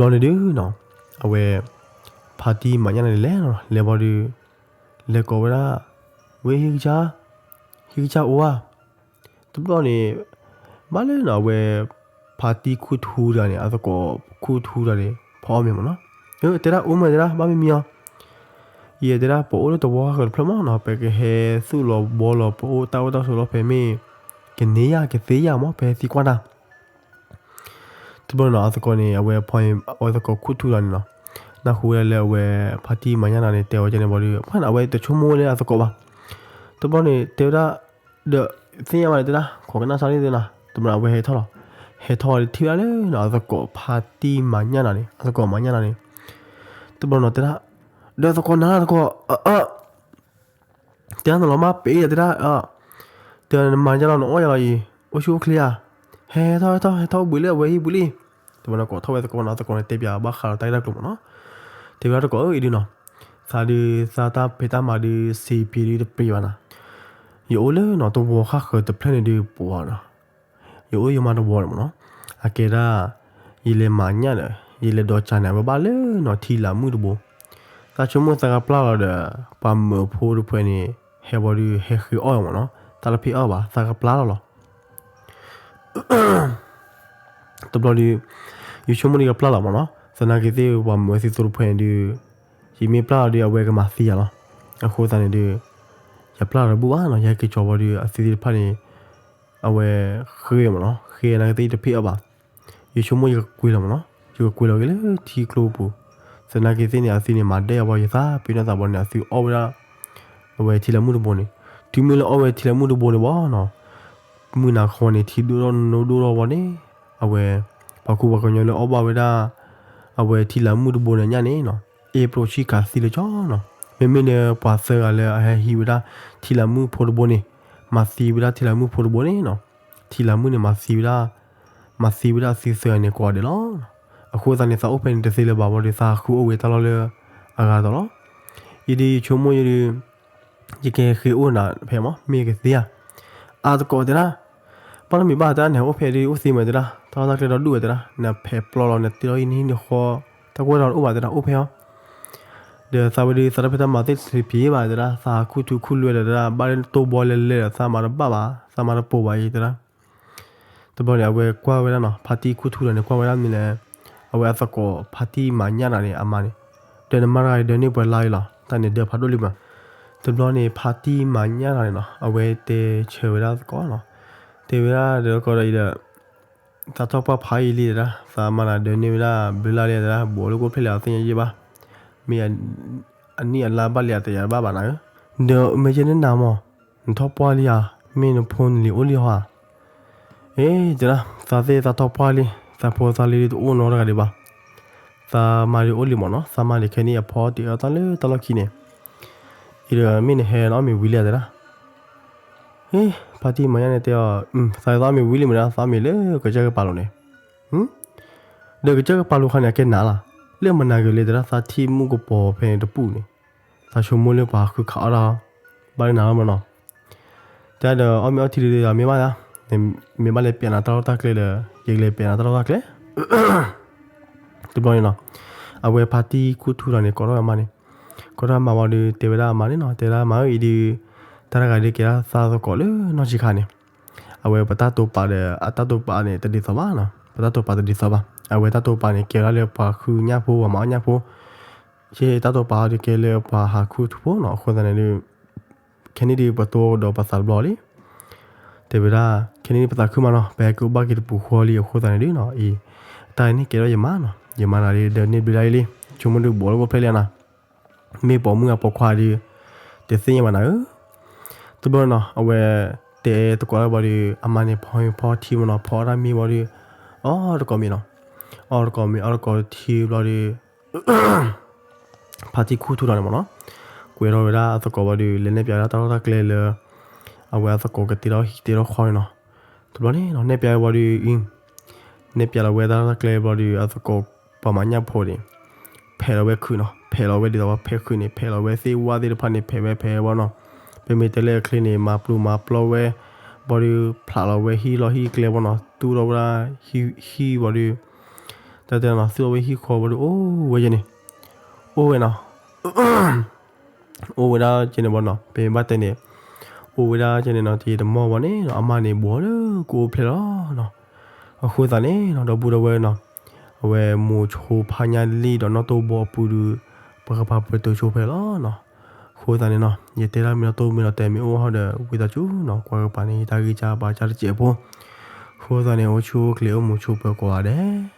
န့ၣ်ဒုးနီၤ, အဝဲ ဖါတံၢ်မၤညၣ်န့ၣ်လဲၤလီၤ လဲၤဝံၤဒီး လဲၤကိးဝဲဒၣ်, ဝဲဟံၣ်ကစၢ်, ဟံၣ်ကစၢ်အိၣ်ဧါ. တဘျီန့ၣ် ဘၣ်လၢနီၤ အဝဲ ဖါတံၢ်ခူၣ်ထူတဂၤန့ၣ် အသကိးခူၣ်ထူတဂၤန့ၣ် ဖီအီၣ်မ့ၤမ့ၢ်နီၤ. တဲဒၣ်အိၣ်မ့ၢ်တဲဒၣ် ဘၣ်မ့ၢ်မ့ၢ်အီၤ, ယဲတဲဒၣ် ပအိၣ်လၢတဝီဃၢၤတဖျၢၣ်မ့ၢ်နီၤ ပကဟဲသူၣ်လီၤဘှီလီၤ ပအိၣ်တၢ်အိၣ်တၢ်ဆိးလီၤဖဲမ့ၢ် ကန့ၢ်ယၤကသ့ယၤမ့ၢ် ပဟဲသံကွၢ်တၢ် တဘျီနီၤ အသကိးန့ၣ် အဝဲဖီ အဝဲသကိးခူၣ်ထူလီၤန့ၣ်နီၤ, နၢ်ဟူဝဲဒၣ်လၢအဝဲ ဖါတံၢ်မၤညၣ်တဂၤန့ၣ် တဲဝဲကဲန့ၣ်ဘၣ်ဒီး ဖဲန့ၣ် အဝဲတဆိကမိၣ်လၢအသကိးဘၣ်. တဘျီန့ၣ် တဲဝဲဒၣ်, ဒီးသ့ၣ်ညါဘၣ်န့ၣ်တဲဒၣ် ခိးကနၣ်စၢ်န့ၣ်သ့နီၤ, တဘျီအဝဲဟဲထီၣ်လီၤ. ဟဲထီၣ်ဒီးထံၣ်ဝဲဒၣ်လၢနီၤ အသကိးဖါတံၢ်မၤညၣ်တဂၤန့ၣ် အသကိးမၤညၣ်တဂၤန့ၣ်, တဘျီနီၤတဲဒၣ်, ဒီးသကိးနၤလၢသကိး တဲဒၣ်နလီၤမၢ်ပ့ၤယၤတဲဒၣ်, တဲနမၤယါလီၤနအီၣ်ယၤလီၤအံၤ အိၣ်ဆူၣ်အိၣ်ချ့ဧါ, ဟဲထီၣ်ဟဲထီၣ်ဟဲထီၣ်ဘှံးလၢအဝဲဟံၣ်ဘှံးလံ. တဘျီနကိးထီၣ်ဝဲသကိးနီၤ သကိးန့ၣ်တဲပၠးဘၣ်ဃးဒီးတၢ်ဂ့ၢ်တၢ်ကျိၤမ့ၢ်နီၤ, တဲဝဲဒၣ်သကိးအၢအံၤဒုနီၤ, သးဒုး သးတၢ်ဖံးတၢ်မၤဒုး စံးပံဒုးတပှ့ၤဘၣ်နီၤ, ယအိၣ်လၢနီၤတဝီဃၣ်ဃၢၤတဖျၢၣ်န့ၣ်ဒုးပှၤနီၤ, ယအိၣ်ယမါတဝီန့ၣ်မ့ၢ်နီၤ, အကဲဒၣ် ယလဲၤမၤညၣ်ဒီး ယလဲၤဒိးကၢန့ၣ် အဝဲဘၣ်လၢနီၤထံလၢမုၢ်တဘိ, သးဆိကမိၣ်သးကပျၢ်လီၤဒီး ပှၤမုာ်ဖိတဖုန့ၣ် ဟဲဘၣ်ဒီး ဟဲဃ့အီၣ်မ့ၢ်နီၤ, သးတဖံးအီၣ်ဘၣ် သးကပျၢ်လီၤလီၤ. တဘျီဒီး ယဆိကမိၣ်ဒီးယကပျၢ်လီၤမ့ၢ်နီၤ, သနာ်က့သ့ၣ်ပှၤမုာ်ဝဲသံသိတဖုန့ၣ်ဒုး ယမ့ၢ်ပျၢ်လီၤဒီး အဝဲကမၤသံယၤလီၤ. အဃိသတးန့ၣ်ဒုး ယပျၢ်လီၤတဘူၣ်ဘၣ်နီၤ, ယဟဲက့ၤကၠီၤဘၣ်ဒီး အသံသ့ၣ်တဖၣ်န့ၣ် အဝဲဃ့မ့ၢ်နီၤ, ဃ့နာ်က့သ့ၣ်ယတဖံးအီၣ်ဘၣ်. ယဆိကမိၣ်ယကကွံာ်လီၤမ့ၢ်နီၤ, ယကကွံာ်လီၤက့ၤလၢထံကျိပူၤ, သနာ်က့သ့ၣ်န့ၣ် အသံန့ၣ်မၤဒဲအီၤဘၣ် ယသးပ့ၤနီၣ်သးဘၣ်န့ၣ် အသံအီၣ်ဝဲဒၣ် အဝဲထံလၢမုၢ်တဘိန့ၣ်, တုၤမ့ၢ်လၢအီၣ်ဝဲထံလၢမုၢ်တဘိန့ၣ်ဘၣ်နီၤ, မုၢ်နၤဃီန့ၣ် ထံဒိၣ်ထီၣ်နိဒိၣ်ထီၣ်ဘၣ်န့ၣ်, အဝဲ ပှၤကူပှၤကညီလၢအီၣ်ဘၣ်ဝဲဒၣ် အဝဲထံလၢမုၢ်တဘိန့ၣ်ညၣ်န့ၣ်နီၤ, အ့ၣ်ပျိဆံၣ်ကးသံလၢကၠီနီၤ, မ့မ့ၢ်လၢပှၤသၢဂၤလၢအဟဲဟံးဝဲဒၣ်ထံလၢမုၢ်ဖိတဘိန့ၣ်, မၤသံဝဲဒၣ်ထံလၢမုၢ်ဖိတဘိန့ၣ်နီၤ, ထံလၢမုၢ်န့ၣ်မၤသံဝဲဒၣ် မၤသံဝဲဒၣ်အသံသၢဂၤန့ၣ်ကိးဂၤဒဲးလီၤ. အဃိသတးန့ၣ် သးအိၣ်ဖဲန့ၣ်တသ့လၢၤဘၣ်ဘၣ်ဒီး သးဃုအိၣ်ဝဲတၢ်လီၢ်လၢအဂၤတီၤလီၤ. အံၤဒုးယဆိကမိၣ်ယဒုး ယကဟဲဃ့အိၣ်နၤဖဲမ့ၢ် မ့ၢ်ကသ့ဧါ. အသကိးတဲဒၣ်, ဘၣ်နီတမံၤဘၣ်တဲဒၣ် နဟဲအိၣ်ဖဲဒုးအိၣ်သ့မးတဲဒၣ် တၢ်လီၢ်တၢ်ကျဲဒီဒူၣ်ဝဲတဲဒၣ် နဖဲးပျီလီၤ နတ့လီၤဟံၣ်နဟံၣ်နဃီ တၢ်ကွၢ်တၢ်အိၣ်ဘၣ်တဲဒၣ် အိၣ်ဖဲအီၤ ဒီးသးဝဲဒုးသးတၢ်ဖံးတၢ်မၤသ့ၣ်တဖၣ်ဘၣ်တဲဒၣ် သးခူၣ်ထူခူၣ်လွဲဒီးတဲဒၣ် ဘၣ်လၢတိၢ်ဘီလဲၤလဲၤဒီး သးမၤတဘၣ်ဘၣ် သးမၤတပိာ်ဘၣ်အံၤတဲဒၣ်. တဘျီန့ၣ် အဝဲကွၢ်ဝဲဒၣ်နီၤ ဖါတံၢ်ခူၣ်ထူလီၤန့ၣ် ကွၢ်ဝဲဒၣ်မ့ၢ်လဲၣ်, အဝဲအသကိးဖါတံၢ်မၤညၣ်တဂၤန့ၣ် အမါန့ၣ်, ဒီးနမါတဂၤအံၤဒၢးန့ၢ်ပှဲၤလါအံၤလီၤ တၢ်န့ၣ်ဒၢးဖးဒိၣ်လံမး. တဘျီန့ၣ် ဖါတံၢ်မၤညၣ်တဂၤန့ၣ်နီၤ အဝဲတဲဆၢဝဲဒၣ်သကိးနီၤ, တဲဝဲဒၣ်ဒီးသကိးဒီးအံၤဒီး သးထီၣ်ပှၢ်ဖးယံာ်လံတဲဒၣ် သးမါတဂၤဒၢးန့ၢ်ဝဲဒၣ်ဘျုးလါလံတဲဒၣ် ဘူးလၢကအိၣ်ဖျဲၣ်လံအသ့ၣ်ညါယဲၢ်ဘၣ်, မ့ၢ် အနံၣ်အလါဘၣ်လံအတယာ်ဘၣ်ဘၣ်နၤဧၢ, ဒီးမ့ၢ်ယဲန့ၣ်နၤမး, နထီၣ်ပှၢ်လံဧါ, မ့ၢ်နဖိနလံၤအိၣ်လံဟီဧါ. အ့ တဲဒၣ် သးသ့ၣ်သးထီၣ်ပှၢ်လံ, သးဖိသးလံၤတအိၣ်နီတဂၤဒံးဘၣ်, သးမါဒံးအိၣ်လံမးနီၤ, သးမါန့ၣ်ခဲနံၣ်အဖီတ့ၢ်အီၣ်တၢ်လၢတၢ်လီၢ်ခံန့ၣ်, အံၤဒီးမ့ၢ်နဟဲနအီၣ်မ့ၤဝံၤလံဧါတဲဒၣ်. အ့ ဖါတံၢ်မၤညၣ်န့ၣ်တဲအီၤ, သးသးအီၣ်မ့ၤဝံၤလံမးဒၣ် သးအီၣ်မ့ၤလၢကစၢၢ်ကပၤလိၤန့ၣ် ဒီးကစၢၢ်ကပၤလိၤခါန့ၣ် အကဲနၤလီၤ, လၢမနၤဂ့ၤလၢတဲဒၣ် သးထံၣ်မုၢ်ကပီၤဖဲန့ၣ်တပူၤန့ၣ်, သးဆိကမိၣ်လၢပှၤဃုခးအီၣ်တၢ်, ဘၣ်လၢနၤလီၤမးနီၤ. တဲဒီးအီၣ်မ့ၤအီထံဒုးမ့ၢ်ဘၣ်ယၤ, မ့ၢ်ဘၣ်လဲၤပျဲနၤတၢ်လီၢ်တၢ်ကျဲဒီး ယကလဲၤပျဲနၤတၢ်လီၢ်တၢ်ကျဲ တဘျီန့ၣ်နီၤ, အဝဲဖါတံၢ်ခူၣ်ထူလီၤန့ၣ် ကိးထီၣ်အမါန့ၣ်, ကိးထီၣ်အမါဝံၤဒီး တဲဝဲဒၣ်အမါန့ၣ်နီၤ, တဲဒၣ်မါဧၢအံၤဒုး, တၢ်တဂၤဒုးကဲဒၣ်သးသကိးလၢနီၢ်ဆံးခါန့ၣ်, အဝဲပတၢ်တိာ်ပာ်ဒီး အတၢ်တိာ်ပာ်န့ၣ်တဒ်သိးဘၣ်နီၤ, ပတၢ်တိာ်ပာ်တဒ်သိးဘၣ်, အဝဲတၢ်တိာ်ပာ်န့ၣ် ကဲဝဲဒၣ်လၢပှၤဃုညၣ်ဖိ ပှၤမၤအီၣ်ညၣ်ဖိ, ယတၢ်တိာ်ပာ်အီၤဒုးကဲလၢပှၤဟးခူၣ်ထူဖိနီၤ, အဃိသတးန့ၣ်ဒုး ခဲနံၣ်ဒုးပတိဒီးပသးတဘျီလံ တဲဝဲဒၣ် ခဲနံၣ်ဒုးပသးခုမးနီၤ, ပဟဲက့ၤအိၣ်ဘၣ်က့ၤတပူၤဃီလံ အဃိသတးန့ၣ်ဒုးနီၤ, အံၤ တၢ်အံၤန့ၣ်ကဲထီၣ်ယမါနီၤ, ယမါတဂၤဒုး ဒၢးန့ၢ်ဘျုးလါလံ, ဆိကမိၣ်ဒုးဘူးလၢကအိၣ်ဖျဲၣ်လံနၤ, မ့ၢ်ပိာ်မုၣ်အပိာ်ခွါဒုး တသ့ၣ်ညါဘၣ်နၤဧၢ. တဘျီနီၤ အဝဲ တဲသကိးတၢ်ဘၣ်ဒီး အမါန့ၣ်ဖီဖီထံမးနီၤ, ဖီအီၣ်တၢ်မ့ၤဘၣ်ဒီး အီၣ်တကိးမ့ၤနီၤ, အီၣ်တကိးမ့ၤ အီၣ်တကိးထံဘျီဒီး ဖါတံၢ်ခူၣ်ထူလီၤန့ၣ်မးနီၤ, ကွဲထီၣ်ဝဲဒၣ်အသကိးဘၣ်ဒီး လဲၤနဲၣ်ပၠးဝဲဒၣ်တၢ်လီၢ်တၢ်ကျဲလၢ အဝဲအသကိးကတ့ထီၣ်ဟံၣ်ကတ့ထီၣ်ဃီန့ၣ်နီၤ. တဘျီန့ၣ်နီၤ နဲၣ်ပၠးဝဲဘၣ်ဒီး နဲၣ်ပၠးလီၤဝဲတၢ်လီၢ်တၢ်ကျဲဘျီဒီး အသကိးပှၤမၤညၣ်ဖိန့ၣ် ဖဲးလီၤဝဲခုးနီၤ, ဖဲးလီၤဝဲဒ်သိးဝဲဖဲးခုးန့ၣ် ဖဲးလီၤဝဲသ့ၣ်ဝါသ့ၣ်တဖၣ်န့ၣ် ဖဲးဝဲဖဲးဝဲဘၣ်နီၤ. ပမ့ၢ်တဲလၢအချ့န့ၣ် မၤပျီမၤပျီဝဲ ဘၣ်ဒီး ဖျးလီၤဝဲဟံၣ်လီၢ်ဟံၣ်ကျဲဘၣ်နီၤ, သူၣ်ထီၣ်ဝဲဒၣ်ဟံၣ်ဘၣ်ဒီး တၢ်တဲနီၤ သူၣ်ထီၣ်ဝဲဟံၣ်ဃီဘၣ်ဒီး အိၣ်ဝဲယဲန့ၣ် အိၣ်ဝဲနီၤ. အိၣ်ဝဲဒၣ်ကဲန့ၣ်ဘၣ်နီၤ, ပမ့ၢ်ဘၣ်တဲန့ၣ်, အိၣ်ဝဲဒၣ်ကဲန့ၣ်နီၤ တံၤတမီၢ်ဘၣ်န့ၣ်နီၤ အမါန့ၣ်ဘှီလၢကအိၣ်ဖျဲၣ်လီၤနီၤ. အဃိသတးန့ၣ်နီၤ ဒီပုၢ်ဒီဝဲၢ်နီၤ, အဝဲမိၤဆိဖးညါလံဒီးနီၣ်တိၢ်ဘီအပူၤဒီး ပကပာ်ပတုာ်ဆိဖဲလီၤနီၤ. အဃိသတးန့ၣ်နီၤ ယတဲတၢ်မ့ၢ်နီၣ်တိၢ်မ့ၢ်နီၣ်တဲမ့ၢ်အိၣ်ဟီဒီး ဝံသးစူၤနီၤ ကွၢ်ကပၤန့ၣ် ယတၢ်ဂံၢ်စၢ်ဘါစၢ်တစဲးဖိ. အဃိသတးန့ၣ် အိၣ်ဆူၣ်အိၣ်ချ့အိၣ်မုာ်ဆိးပၢၤကိးဂၤဒဲး